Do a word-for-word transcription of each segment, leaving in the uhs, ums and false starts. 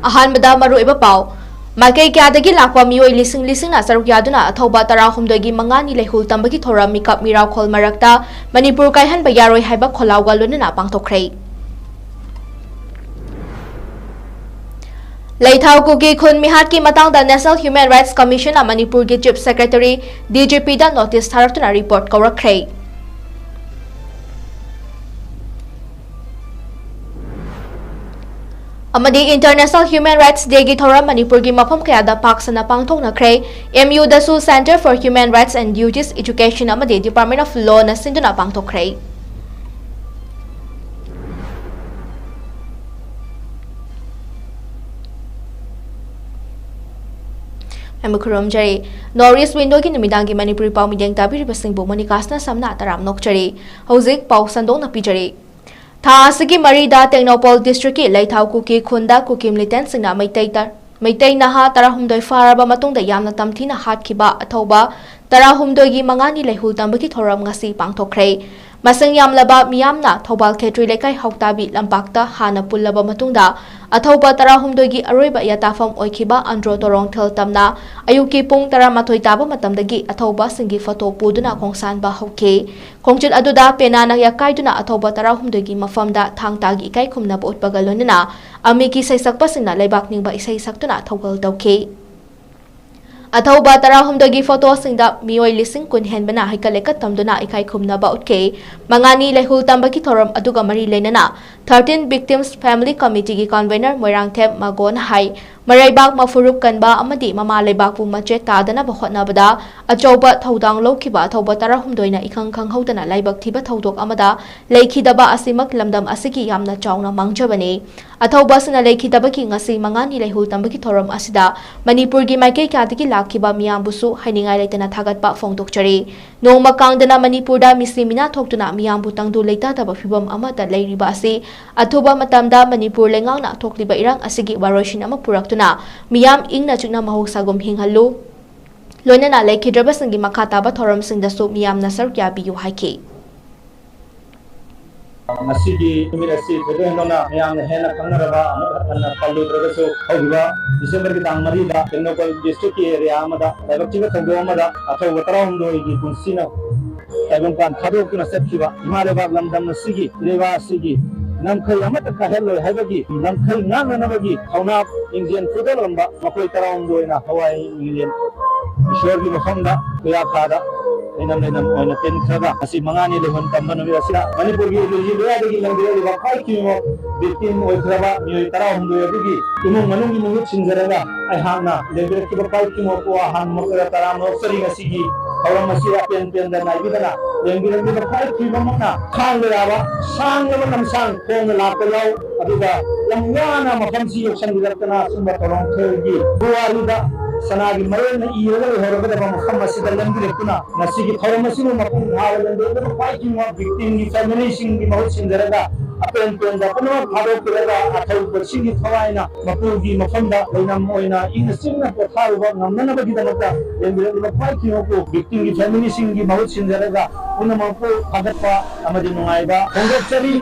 ꯑꯍꯥꯟꯕꯗ ꯃꯔꯨꯑꯣꯏꯕ ꯄꯥꯎ꯫ ꯃꯥꯏꯀꯩ ꯀꯌꯥꯗꯒꯤ ꯂꯥꯛꯄ ꯃꯤꯑꯣꯏ ꯂꯤꯁꯤꯡ ꯂꯤꯁꯤꯡꯅ ꯁꯔꯨꯛ ꯌꯥꯗꯨꯅ ꯑꯊꯧꯕ ꯇꯔꯥꯍꯨꯝꯗꯣꯏꯒꯤ ꯃꯉꯥꯅꯤ ꯂꯩꯍꯨꯜ ꯇꯝꯕꯒꯤ ꯊꯧꯔꯝ ꯃꯤꯀꯞ ꯃꯤꯔꯥꯎꯈꯣꯜ ꯃꯔꯛꯇ ꯃꯅꯤꯄꯨꯔ ꯀꯥꯏꯍꯟꯕ ꯌꯥꯔꯣꯏ ꯍꯥꯏꯕ ꯈꯣꯜꯂꯥꯎꯒ ꯂꯣꯏꯅꯅ ꯄꯥꯡꯊꯣꯛꯈ꯭ꯔꯦ꯫ ꯂꯩꯊꯥꯎ ꯀꯨꯀꯤ ꯈꯨꯟ ꯃꯤꯍꯥꯠꯀꯤ ꯃꯇꯥꯡꯗ National Human Rights Commission ꯅ ꯃꯅꯤꯄꯨꯔꯒꯤ Chief Secretary, D G P ꯗ notice ꯊꯥꯔꯛꯇꯨꯅ report ꯀꯧꯔꯛꯈ꯭ꯔꯦ꯫ ꯑꯃꯗꯤ International Human Rights Day ꯒꯤ ꯊꯧꯔꯝ ꯃꯅꯤꯄꯨꯔꯒꯤ ꯃꯐꯝ ꯀꯌꯥꯗ ꯄꯥꯛ ꯁꯟꯅ ꯄꯥꯡꯊꯣꯛꯅꯈ꯭ꯔꯦ꯫ M U ꯗꯁꯨ Centre for Human Rights and Duties Education ꯑꯃꯗꯤ Department of Law ꯅ ꯁꯤꯟꯗꯨꯅ ꯄꯥꯡꯊꯣꯛꯈ꯭ꯔꯦ꯫ ꯃꯌꯥꯝꯕꯨ ꯈꯨꯔꯨꯝꯖꯔꯤ꯫ North East Window ꯒꯤ ꯅꯨꯃꯤꯗꯥꯡꯒꯤ ꯃꯅꯤꯄꯨꯔꯤ ꯄꯥꯎ ꯃꯤꯠꯌꯦꯡ ꯇꯥꯕꯤꯔꯤꯕꯁꯤꯡꯕꯨ ꯃꯣꯅꯤꯀꯥꯁꯅ ꯁꯝꯅ ꯇꯔꯥꯝ ꯅꯣꯛꯆꯔꯤ꯫ ꯍꯧꯖꯤꯛ ꯄꯥꯎ ꯁꯟꯗꯣꯛꯅ ꯄꯤꯖꯔꯤ꯫ ꯊꯥ ꯑꯁꯤꯒꯤ ꯃꯔꯤꯗ ꯇꯦꯡꯅꯧꯄꯜ district ꯀꯤ ꯂꯩꯊꯥꯎ ꯀꯨꯀꯤ ꯈꯨꯟꯗ ꯀꯨꯀꯤ militant ꯁꯤꯡꯅ ꯃꯩꯇꯩ ꯇ-, ꯃꯩꯇꯩ ꯅꯍꯥ ꯇꯔꯥꯍꯨꯝꯗꯣꯏ ꯐꯥꯔꯕ ꯃꯇꯨꯡꯗ ꯌꯥꯝꯅ ꯇꯝꯊꯤꯅ ꯍꯥꯠꯈꯤꯕ ꯑꯊꯧꯕ ꯇꯔꯥꯍꯨꯝꯗꯣꯏꯒꯤ ꯃꯉꯥꯅꯤ ꯂꯩꯍꯨꯜ ꯇꯝꯕꯒꯤ ꯊꯧꯔꯝ ꯉꯁꯤ ꯄꯥꯡꯊꯣꯛꯈ꯭ꯔꯦ꯫ ꯃꯁꯤꯡ ꯌꯥꯝꯂꯕ ꯃꯤꯌꯥꯝꯅ ꯊꯧꯕꯥꯜ ꯈꯦꯇ꯭ꯔꯤ ꯂꯩꯀꯥꯏ ꯍꯥꯎꯇꯥꯕꯤ ꯂꯝꯄꯥꯛꯇ ꯍꯥꯟꯅ ꯄꯨꯜꯂꯕ ꯃꯇꯨꯡꯗ, ꯑꯊꯧꯕ ꯇꯔꯥꯍꯨꯝꯗꯣꯏꯒꯤ ꯑꯔꯣꯏꯕ ꯌꯥꯇꯥꯐꯝ ꯑꯣꯏꯈꯤꯕ ꯑꯟꯗ꯭ꯔꯣ ꯇꯣꯔꯣꯡꯊꯦꯜ ꯇꯝꯅ ꯑꯌꯨꯛꯀꯤ ꯄꯨꯡ ꯇꯔꯥꯃꯥꯊꯣꯏ ꯇꯥꯕ ꯃꯇꯝꯗꯒꯤ ꯑꯊꯧꯕꯁꯤꯡꯒꯤ photo ꯄꯨꯗꯨꯅ ꯈꯣꯡꯁꯥꯟꯕ ꯍꯧꯈꯤ꯫ ꯈꯣꯡꯆꯠ ꯑꯗꯨꯗ ꯄꯦꯅꯥꯅ ꯌꯥꯀꯥꯏꯗꯨꯅ ꯑꯊꯧꯕ ꯇꯔꯥꯍꯨꯝꯗꯣꯏꯒꯤ ꯃꯐꯝꯗ ꯊꯥꯡ ꯇꯥꯒꯤ ꯏꯀꯥꯏ ꯈꯨꯝꯅꯕ ꯎꯠꯄꯒ ꯂꯣꯏꯅꯅ ꯑꯃꯤꯀꯤ ꯁꯩꯁꯛꯄꯁꯤꯡꯅ ꯂꯩꯕꯥꯛ ꯅꯤꯡꯕ ꯏꯁꯩ ꯁꯛꯇꯨꯅ ꯊꯧꯒꯜ ꯇꯧꯈꯤ꯫ ꯑꯊꯧꯕ ꯇꯔꯥꯍꯨꯝꯗꯣꯏꯒꯤ photo ꯁꯤꯡꯗ ꯃꯤꯑꯣꯏ ꯂꯤꯁꯤꯡ ꯀꯨꯟ ꯍꯦꯟꯕꯅ ꯍꯩꯀꯠ ꯂꯩꯀꯠ ꯇꯝꯗꯨꯅ ꯏꯀꯥꯏ ꯈꯨꯝꯅꯕ ꯎꯠꯈꯤ꯫ ꯃꯉꯥꯅꯤ ꯂꯩꯍꯨꯜ ꯇꯝꯕꯒꯤ ꯊꯧꯔꯝ ꯑꯗꯨꯒ ꯃꯔꯤ ꯂꯩꯅꯅ Thirteen Victims Family Committee ꯒꯤ convenor ꯃꯣꯏꯔꯥꯡꯊꯦꯝ ꯃꯥꯒꯣꯟ ꯍꯥꯏ, ꯃꯔꯩꯕꯥꯛ ꯃꯐꯨꯔꯨꯞ ꯀꯟꯕ ꯑꯃꯗꯤ ꯃꯃꯥ ꯂꯩꯕꯥꯛꯄꯨ ꯃꯆꯦꯠ ꯇꯥꯗꯅꯕ ꯍꯣꯠꯅꯕꯗ ꯑꯆꯧꯕ ꯊꯧꯗꯥꯡ ꯂꯧꯈꯤꯕ ꯑꯊꯧꯕ ꯇꯔꯥꯍꯨꯝꯗꯣꯏꯅ ꯏꯈꯪ ꯈꯪꯍꯧꯗꯅ ꯂꯥꯏꯕꯛ ꯊꯤꯕ ꯊꯧꯗꯣꯛ ꯑꯃꯗ ꯂꯩꯈꯤꯗꯕ ꯑꯁꯤꯃꯛ ꯂꯝꯗꯝ ꯑꯁꯤꯒꯤ ꯌꯥꯝꯅ ꯆꯥꯎꯅ ꯃꯥꯡꯖꯕꯅꯤ꯫ ꯑꯊꯧꯕ ꯑꯁꯤꯅ ꯂꯩꯈꯤꯗꯕꯒꯤ ꯉꯁꯤ ꯃꯉꯥꯅꯤ ꯂꯩꯍꯨꯜ ꯇꯝꯕꯒꯤ ꯊꯧꯔꯝ ꯑꯁꯤꯗ ꯃꯅꯤꯄꯨꯔꯒꯤ ꯃꯥꯏꯀꯩ ꯀꯌꯥꯗꯒꯤ ꯂꯥꯛꯈꯤꯕ ꯃꯤꯌꯥꯝꯕꯨꯁꯨ ꯍꯥꯏꯅꯤꯡꯉꯥꯏ ꯂꯩꯇꯅ ꯊꯥꯒꯠꯄ ꯐꯣꯡꯗꯣꯛꯆꯔꯤ꯫ ꯅꯣꯡꯃ ꯀꯥꯡꯗꯅ ꯃꯅꯤꯄꯨꯔꯗ ꯃꯤꯁꯤ ꯃꯤꯅꯥ ꯊꯣꯛꯇꯨꯅ ꯃꯤꯌꯥꯝꯕꯨ ꯇꯪꯗꯨ ꯂꯩꯇꯥꯗꯕ ꯐꯤꯚꯝ ꯑꯃꯗ ꯂꯩꯔꯤꯕ ꯑꯁꯤ ꯑꯊꯨꯕ ꯃꯇꯝꯗ ꯃꯅꯤꯄꯨꯔ ꯂꯩꯉꯥꯛꯅ ꯊꯣꯛꯂꯤꯕ ꯏꯔꯥꯡ ꯑꯁꯤꯒꯤ ꯋꯥꯔꯣꯏꯁꯤꯟ ꯑꯃ ꯄꯨꯔꯛꯇꯨꯅ ꯃꯤꯌꯥꯝ ꯏꯪꯅ ꯆꯤꯛꯅ ꯃꯍꯧꯁꯥꯒꯨꯝ ꯍꯤꯡꯍꯜꯂꯨ꯫ ꯂꯣꯏꯅꯅ ꯂꯩꯈꯤꯗ꯭ꯔꯕꯁꯤꯡꯒꯤ ꯃꯈꯥ ꯇꯥꯕ ꯊꯧꯔꯝꯁꯤꯡꯗꯁꯨ ꯃꯤꯌꯥꯝꯅ ꯁꯔꯨꯛ ꯌꯥꯕꯤꯌꯨ ꯍꯥꯏꯈꯤ꯫ ꯉꯁꯤꯒꯤ ꯅꯨꯃꯤꯠ ꯑꯁꯤ ꯊꯣꯏꯗꯣꯛ ꯍꯦꯟꯗꯣꯛꯅ ꯃꯌꯥꯝꯅ ꯍꯦꯟꯅ ꯈꯪꯅꯔꯕ, ꯑꯃꯨꯛ ꯍꯟꯅ ꯄꯜꯂꯨꯗ꯭ꯔꯒꯁꯨ, ꯍꯧꯈꯤꯕ ꯗꯤꯁꯦꯝꯕꯔꯒꯤ ꯇꯥꯡ ꯃꯔꯤꯗ ꯇꯦꯡꯅꯧꯄꯜ ꯗꯤꯁꯇ꯭ꯔꯤꯛꯀꯤ ꯑꯦꯔꯤꯌꯥ ꯑꯃꯗ ꯂꯥꯏꯕꯛ ꯊꯤꯕ ꯊꯧꯗꯣꯛ ꯑꯃꯗ ꯑꯊꯧꯕ ꯇꯔꯥꯍꯨꯝꯗꯣꯏꯒꯤ ꯄꯨꯟꯁꯤꯅ ꯇꯥꯏꯕꯪꯄꯥꯟ ꯊꯥꯗꯣꯛꯇꯨꯅ ꯆꯠꯈꯤꯕ ꯏꯃꯥ ꯂꯩꯕꯥꯛ ꯂꯝꯗꯝ ꯑꯁꯤꯒꯤ, ꯏꯔꯩꯕꯥꯛ ꯑꯁꯤꯒꯤ ꯉꯝꯈꯩ ꯑꯃꯠꯇ ꯀꯥꯏꯍꯜꯂꯣꯏ ꯍꯥꯏꯕꯒꯤ, ꯉꯝꯈꯩ ꯉꯥꯛꯅꯅꯕꯒꯤ ꯊꯧꯅꯥ ꯂꯤꯡꯖꯦꯜ ꯐꯨꯗꯣꯔꯝꯕ ꯃꯈꯣꯏ ꯇꯔꯥꯍꯨꯝꯗꯣꯏꯅ ꯍꯋꯥꯏ ꯃꯤꯡꯂꯦꯟ ꯏꯁꯣꯔꯒꯤ ꯃꯐꯝꯗ ꯈꯨꯌꯥꯈꯥꯗ ꯂꯩꯅꯝ ꯂꯩꯅꯝ ꯑꯣꯏꯅ ꯇꯤꯟꯈ꯭ꯔꯒ ꯉꯁꯤ ꯃꯉꯥꯅꯤ ꯂꯩꯐꯝ ꯇꯝꯕ ꯅꯨꯃꯤꯠ ꯑꯁꯤꯗ ꯃꯅꯤꯄꯨꯔꯒꯤ ꯏꯂꯤꯖꯤ ꯂꯣꯌꯥꯗꯒꯤ ꯂꯪꯕꯤꯔꯛꯂꯤꯕ ꯈ꯭ꯋꯥꯏ ꯀꯤꯕ ꯚꯤꯛꯇꯤꯝ ꯑꯣꯏꯈ꯭ꯔꯕ ꯃꯤꯑꯣꯏ ꯇꯔꯥꯍꯨꯝꯗꯣꯏ ꯑꯗꯨꯒꯤ ꯏꯃꯨꯡ ꯃꯅꯨꯡꯒꯤ ꯃꯍꯨꯠ ꯁꯤꯟꯖꯔꯒ ꯑꯩꯍꯥꯛꯅ ꯂꯩꯕꯤꯔꯛꯈꯤꯕ ꯈ꯭ꯋꯥꯏ ꯀꯤꯕ ꯃꯄꯨ ꯑꯍꯥꯟꯕꯃꯛꯇꯗ ꯇꯔꯥꯝꯅ ꯑꯣꯛꯆꯔꯤ꯫ ꯉꯁꯤꯒꯤ ꯊꯧꯔꯝ ꯑꯁꯤ ꯑꯄꯦꯟ ꯄꯦꯟꯗ ꯉꯥꯏꯕꯤꯗꯅ ꯂꯦꯡꯕꯤꯔꯛꯂꯤꯕ ꯈ꯭ꯋꯥꯏ ꯀꯤꯕ ꯃꯄꯨꯅ ꯈꯥꯡꯕ ꯌꯥꯕ ꯁꯥꯡꯂꯕ ꯂꯝꯁꯥꯡ ꯈꯣꯡꯅ ꯂꯥꯛꯄ ꯌꯥꯎ, ꯑꯗꯨꯒ ꯌꯥꯝ ꯋꯥꯅ ꯃꯐꯝꯁꯤ ꯌꯧꯁꯤꯟꯕꯤꯔꯛꯇꯅ ꯑꯁꯨꯝꯕ ꯇꯧꯔꯝ ꯊꯣꯏꯒꯤ ꯄꯨꯋꯥꯔꯤꯗ ꯁꯅꯥꯒꯤ ꯃꯔꯦꯜꯅ ꯏꯔꯒ ꯂꯩꯍꯧꯔꯒꯗꯕ ꯃꯐꯝ ꯑꯁꯤꯗ ꯂꯦꯡꯕꯤꯔꯛꯇꯨꯅ ꯉꯁꯤꯒꯤ ꯊꯧꯔꯝ ꯑꯁꯤꯕꯨ ꯃꯄꯨꯡ ꯐꯥꯕ ꯂꯦꯡꯕꯤꯔꯛꯂꯤꯕ ꯈ꯭ꯋꯥꯏ ꯀꯤꯕ ꯚꯤꯛꯇꯤꯝꯒꯤ ꯐꯦꯃꯤꯂꯤꯁꯤꯡꯒꯤ ꯃꯍꯨꯠ ꯁꯤꯟꯖꯔꯒ ꯑꯄꯦꯟ ꯄꯦꯟꯗ ꯄꯨꯝꯅꯃꯛ ꯊꯥꯗꯣꯛꯄꯤꯔꯒ ꯑꯊꯧꯕꯁꯤꯡꯒꯤ ꯊꯋꯥꯏꯅ ꯃꯄꯨꯒꯤ ꯃꯐꯝꯗ ꯂꯩꯅꯝ ꯑꯣꯏꯅ ꯏꯪꯅ ꯆꯤꯛꯅ ꯄꯣꯊꯥꯔꯨꯕ ꯉꯝꯅꯅꯕꯒꯤꯗꯃꯛꯇ ꯂꯦꯡꯕꯤꯔꯛꯂꯤꯕ ꯈ꯭ꯋꯥꯏ ꯀꯤꯕ ꯃꯄꯨ ꯚꯤꯛꯇꯤꯝꯒꯤ ꯐꯦꯃꯤꯂꯤꯁꯤꯡꯒꯤ ꯃꯍꯨꯠ ꯁꯤꯟꯖꯔꯒ ꯄꯨꯝꯅꯃꯛꯄꯨ ꯊꯥꯒꯠꯄ ꯑꯃꯗꯤ ꯅꯨꯡꯉꯥꯏꯕ ꯐꯣꯡꯗꯣꯛꯆꯔꯤ꯫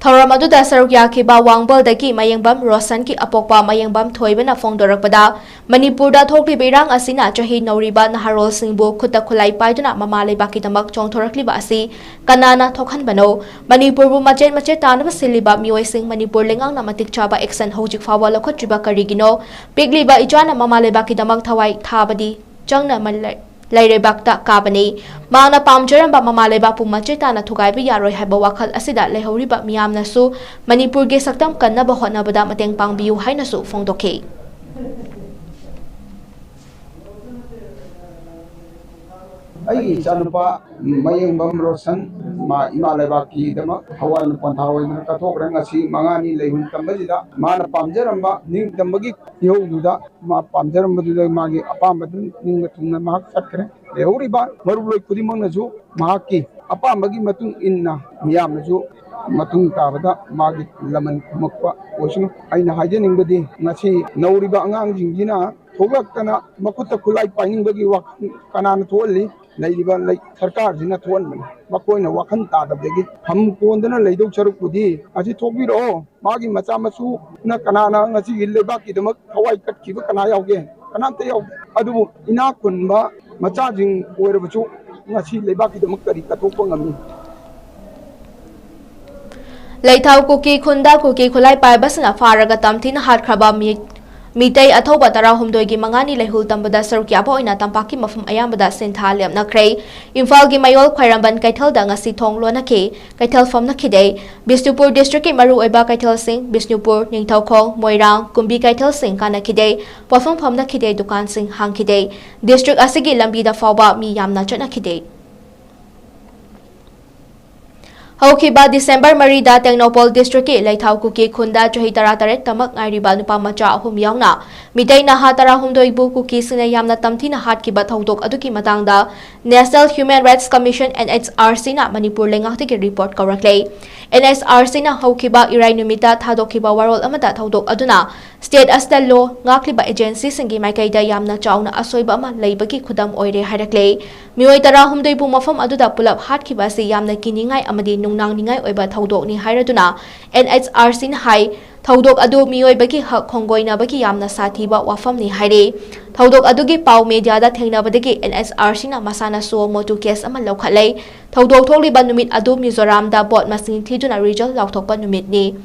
ꯊꯧꯔꯝ ꯑꯗꯨꯗ ꯁꯔꯨꯛ ꯌꯥꯈꯤꯕ ꯋꯥꯡꯕꯜꯗꯒꯤ ꯃꯌꯦꯡꯕꯝ ꯔꯣꯁꯟꯒꯤ ꯑꯄꯣꯛꯄ ꯃꯌꯦꯡꯕꯝ ꯊꯣꯏꯕꯅ ꯐꯣꯡꯗꯣꯔꯛꯄꯗ, ꯃꯅꯤꯄꯨꯔꯗ ꯊꯣꯛꯂꯤꯕ ꯏꯔꯥꯡ ꯑꯁꯤꯅ ꯆꯍꯤ ꯅꯧꯔꯤꯕ ꯅꯍꯥꯔꯣꯜꯁꯤꯡꯕꯨ ꯈꯨꯠꯇ ꯈꯨꯠꯂꯥꯏ ꯄꯥꯏꯗꯨꯅ ꯃꯃꯥ ꯂꯩꯕꯥꯛꯀꯤꯗꯃꯛ ꯆꯣꯡꯊꯣꯔꯛꯂꯤꯕ ꯑꯁꯤ ꯀꯅꯥꯅ ꯊꯣꯛꯍꯟꯕꯅꯣ? ꯃꯅꯤꯄꯨꯔꯕꯨ ꯃꯆꯦꯠ ꯃꯆꯦꯠ ꯇꯥꯅꯕ ꯁꯤꯜꯂꯤꯕ ꯃꯤꯑꯣꯏꯁꯤꯡ ꯃꯅꯤꯄꯨꯔ ꯂꯩꯉꯥꯛꯅ ꯃꯇꯤꯛ ꯆꯥꯕ action ꯍꯧꯖꯤꯛ ꯐꯥꯎꯕ ꯂꯧꯈꯠꯇ꯭ꯔꯤꯕ ꯀꯔꯤꯒꯤꯅꯣ? ꯄꯤꯛꯂꯤꯕ ꯏꯆꯥꯅ ꯃꯃꯥ ꯂꯩꯕꯥꯛꯀꯤꯗꯃꯛ ꯊꯋꯥꯏ ꯊꯥꯕꯗꯤ ꯆꯪꯅ ꯂꯩꯔꯩꯕꯥꯛꯇ ꯀꯥꯕꯅꯤ꯫ ꯃꯍꯥꯛꯅ ꯄꯥꯝꯖꯔꯝꯕ ꯃꯃꯥ ꯂꯩꯕꯥꯛꯄꯨ ꯃꯆꯦꯠ ꯇꯥꯅ ꯊꯨꯒꯥꯏꯕ ꯌꯥꯔꯣꯏ ꯍꯥꯏꯕ ꯋꯥꯈꯜ ꯑꯁꯤꯗ ꯂꯩꯍꯧꯔꯤꯕ ꯃꯤꯌꯥꯝꯅꯁꯨ ꯃꯅꯤꯄꯨꯔꯒꯤ ꯁꯛꯇꯝ ꯀꯟꯅꯕ ꯍꯣꯠꯅꯕꯗ ꯃꯇꯦꯡ ꯄꯥꯡꯕꯤꯌꯨ ꯍꯥꯏꯅꯁꯨ ꯐꯣꯡꯗꯣꯛꯈꯤ꯫ ꯑꯩꯒꯤ ꯏꯆꯥꯅꯨꯄꯥ ꯃꯌꯦꯡꯕꯝ ꯔꯣꯁꯟ, ꯃꯥ ꯏꯃꯥ ꯂꯩꯕꯥꯛꯀꯤꯗꯃꯛ ꯊꯋꯥꯏꯅ ꯄꯣꯟꯊꯥ ꯑꯣꯏꯗꯨꯅ ꯀꯠꯊꯣꯛꯈ꯭ꯔꯦ꯫ ꯉꯁꯤ ꯃꯉꯥꯅꯤ ꯂꯩꯐꯝ ꯇꯝꯕꯁꯤꯗ ꯃꯥꯅ ꯄꯥꯝꯖꯔꯝꯕ ꯅꯤꯡꯇꯝꯕꯒꯤ ꯏꯍꯧꯗꯨꯗ ꯃꯥ ꯄꯥꯝꯖꯔꯝꯕꯗꯨꯗ ꯃꯥꯒꯤ ꯑꯄꯥꯝꯕꯗꯨ ꯅꯤꯡꯕ ꯊꯨꯡꯅ ꯃꯍꯥꯛ ꯆꯠꯈ꯭ꯔꯦ꯫ ꯂꯩꯍꯧꯔꯤꯕ ꯃꯔꯨꯞꯂꯣꯏ ꯈꯨꯗꯤꯡꯃꯛꯅꯁꯨ ꯃꯍꯥꯛꯀꯤ ꯑꯄꯥꯝꯕꯒꯤ ꯃꯇꯨꯡ ꯏꯟꯅ ꯃꯤꯌꯥꯝꯅꯁꯨ ꯃꯇꯨꯡ ꯇꯥꯕꯗ ꯃꯥꯒꯤ ꯂꯃꯟ ꯈꯨꯝꯃꯛꯄ ꯑꯣꯏꯁꯅꯨ꯫ ꯑꯩꯅ ꯍꯥꯏꯖꯅꯤꯡꯕꯗꯤ ꯉꯁꯤ ꯅꯧꯔꯤꯕ ꯑꯉꯥꯡꯁꯤꯡꯁꯤꯅ ꯊꯣꯛꯂꯛꯇꯅ ꯃꯈꯨꯠꯇ ꯈꯨꯠꯂꯥꯏ ꯄꯥꯏꯅꯤꯡꯕꯒꯤ ꯋꯥꯈꯜ ꯀꯅꯥꯅ ꯊꯣꯛꯍꯜꯂꯤ? ꯂꯩꯔꯤꯕ ꯂꯩ-, ꯁꯔꯀꯥꯔꯁꯤꯅ ꯊꯣꯛꯍꯟꯕꯅꯤ꯫ ꯃꯈꯣꯏꯅ ꯋꯥꯈꯜ ꯇꯥꯗꯕꯗꯒꯤ ꯐꯝ ꯀꯣꯟꯗꯅ ꯂꯩꯗꯧ ꯁꯔꯨꯛꯄꯨꯗꯤ ꯑꯁꯤ ꯊꯣꯛꯄꯤꯔꯛꯑꯣ꯫ ꯃꯥꯒꯤ ꯃꯆꯥ ꯃꯁꯨꯅ ꯀꯅꯥꯅ ꯉꯁꯤꯒꯤ ꯂꯩꯕꯥꯛꯀꯤꯗꯃꯛ ꯊꯋꯥꯏ ꯀꯠꯈꯤꯕ ꯀꯅꯥ ꯌꯥꯎꯒꯦ? ꯀꯅꯥꯝꯇ ꯌꯥꯎꯗꯦ꯫ ꯑꯗꯨꯕꯨ ꯏꯅꯥꯛ ꯈꯨꯟꯕ ꯃꯆꯥꯁꯤꯡ ꯑꯣꯏꯔꯕꯁꯨ ꯉꯁꯤ ꯂꯩꯕꯥꯛꯀꯤꯗꯃꯛ ꯀꯔꯤ ꯀꯠꯊꯣꯛꯄ ꯉꯝꯃꯤ? ꯂꯩꯊꯥꯎ ꯀꯨꯀꯤ ꯈꯨꯟꯗ ꯀꯨꯀꯤ ꯈꯨꯠꯂꯥꯏ ꯄꯥꯏꯕꯁꯤꯡꯅ ꯐꯥꯔꯒ ꯇꯝꯊꯤꯅ ꯍꯥꯠꯈ꯭ꯔꯕ ꯃꯤ-, ꯃꯤꯇꯩ ꯑꯊꯧꯕ ꯇꯔꯥꯍꯨꯝꯗꯣꯏꯒꯤ ꯃꯉꯥꯅꯤ ꯂꯩꯍꯨꯜ ꯇꯝꯕꯗ ꯁꯔꯨꯛ ꯌꯥꯕ ꯑꯣꯏꯅ ꯇꯝꯄꯥꯛꯀꯤ ꯃꯐꯝ ꯑꯌꯥꯝꯕꯗ ꯁꯤꯟꯊꯥ ꯂꯦꯞꯅꯈ꯭ꯔꯦ꯫ ꯏꯝꯐꯥꯜꯒꯤ ꯃꯌꯣꯜ ꯈ꯭ꯋꯥꯏꯔꯝꯕꯟ ꯀꯩꯊꯦꯜꯗ ꯉꯁꯤ ꯊꯣꯡ ꯂꯣꯟꯅꯈꯤ꯫ ꯀꯩꯊꯦꯜ ꯐꯝꯅꯈꯤꯗꯦ꯫ ꯕꯤꯁꯅꯨꯄꯨꯔ districtꯀꯤ ꯃꯔꯨꯑꯣꯏꯕ ꯀꯩꯊꯦꯜꯁꯤꯡ, ꯕꯤꯁꯅꯨꯄꯨꯔ, ꯅꯤꯡꯊꯧꯈꯣꯡ, ꯃꯣꯏꯔꯥꯡ, ꯀꯨꯝꯕꯤ ꯀꯩꯊꯦꯜꯁꯤꯡ ꯀꯥꯟꯅꯈꯤꯗꯦ꯫ ꯄꯣꯠꯐꯝ ꯐꯝꯅꯈꯤꯗꯦ, ꯗꯨꯀꯥꯟꯁꯤꯡ ꯍꯥꯡꯈꯤꯗꯦ꯫ District ꯑꯁꯤꯒꯤ ꯂꯝꯕꯤꯗ ꯐꯥꯎꯕ ꯃꯤ ꯌꯥꯝꯅ ꯆꯠꯅꯈꯤꯗꯦ꯫ ꯍꯧꯈꯤꯕ December ꯃꯔꯤꯗ ꯇꯦꯡꯅꯧꯄꯜ districtꯀꯤ ꯂꯩꯊꯥꯎ ꯀꯨꯀꯤ ꯈꯨꯟꯗ ꯆꯍꯤ ꯇꯔꯥꯇꯔꯦꯠꯇꯃꯛ ꯉꯥꯏꯔꯤꯕ ꯅꯨꯄꯥ ꯃꯆꯥ ꯑꯍꯨꯝ ꯌꯥꯎꯅ ꯃꯤꯇꯩ ꯅꯍꯥ ꯇꯔꯥꯍꯨꯝꯗꯣꯏꯕꯨ ꯀꯨꯀꯤꯁꯤꯡꯅ ꯌꯥꯝꯅ ꯇꯝꯊꯤꯅ ꯍꯥꯠꯈꯤꯕ ꯊꯧꯗꯣꯛ ꯑꯗꯨꯒꯤ ꯃꯇꯥꯡꯗ National Human Rights Commission, NHRCꯅ Manipur ꯂꯩꯉꯥꯛꯇꯒꯤ report ꯀꯧꯔꯛꯂꯦ꯫ NHRCꯅ ꯍꯧꯈꯤꯕ ꯏꯔꯥꯏ ꯅꯨꯃꯤꯠꯇ ꯊꯥꯗꯣꯛꯈꯤꯕ ꯋꯥꯔꯣꯜ ꯑꯃꯗ ꯊꯧꯗꯣꯛ ꯑꯗꯨꯅ state ꯑꯁꯤꯗ law ꯉꯥꯛꯂꯤꯕ agencyꯁꯤꯡꯒꯤ ꯃꯥꯏꯀꯩꯗ ꯌꯥꯝꯅ ꯆꯥꯎꯅ ꯑꯁꯣꯏꯕ ꯑꯃ ꯂꯩꯕꯒꯤ ꯈꯨꯗꯝ ꯑꯣꯏꯔꯦ ꯍꯥꯏꯔꯛꯂꯦ꯫ ꯃꯤꯑꯣꯏ ꯇꯔꯥꯍꯨꯝꯗꯣꯏꯕꯨ ꯃꯐꯝ ꯑꯗꯨꯗ ꯄꯨꯂꯞ ꯍꯥꯠꯈꯤꯕ ꯑꯁꯤ ꯌꯥꯝꯅ ꯀꯤꯅꯤꯡꯉꯥꯏ ꯑꯃꯗꯤ ꯅꯨꯡꯅꯥꯡꯅꯤꯡꯉꯥꯏ ꯑꯣꯏꯕ ꯊꯧꯗꯣꯛꯅꯤ ꯍꯥꯏꯔꯗꯨꯅ NHRCꯅ ꯍꯥꯏ, ꯊꯧꯗꯣꯛ ꯑꯗꯨ ꯃꯤꯑꯣꯏꯕꯒꯤ ꯍꯛ ꯈꯣꯡꯒꯣꯏꯅꯕꯒꯤ ꯌꯥꯝꯅ ꯁꯥꯊꯤꯕ ꯋꯥꯐꯝꯅꯤ ꯍꯥꯏꯔꯤ꯫ ꯊꯧꯗꯣꯛ ꯑꯗꯨꯒꯤ ꯄꯥꯎ mediaꯗ ꯊꯦꯡꯅꯕꯗꯒꯤ NHRCꯅ ꯃꯁꯥꯅ suo motu case ꯑꯃ ꯂꯧꯈꯠꯂꯦ꯫ ꯊꯧꯗꯣꯛ ꯊꯣꯛꯂꯤꯕ ꯅꯨꯃꯤꯠ ꯑꯗꯨ ꯃꯤꯖꯣꯔꯥꯝꯗ vote ꯃꯁꯤꯡ ꯊꯤꯗꯨꯅ result ꯂꯥꯎꯊꯣꯛꯄ ꯅꯨꯃꯤꯠꯅꯤ꯫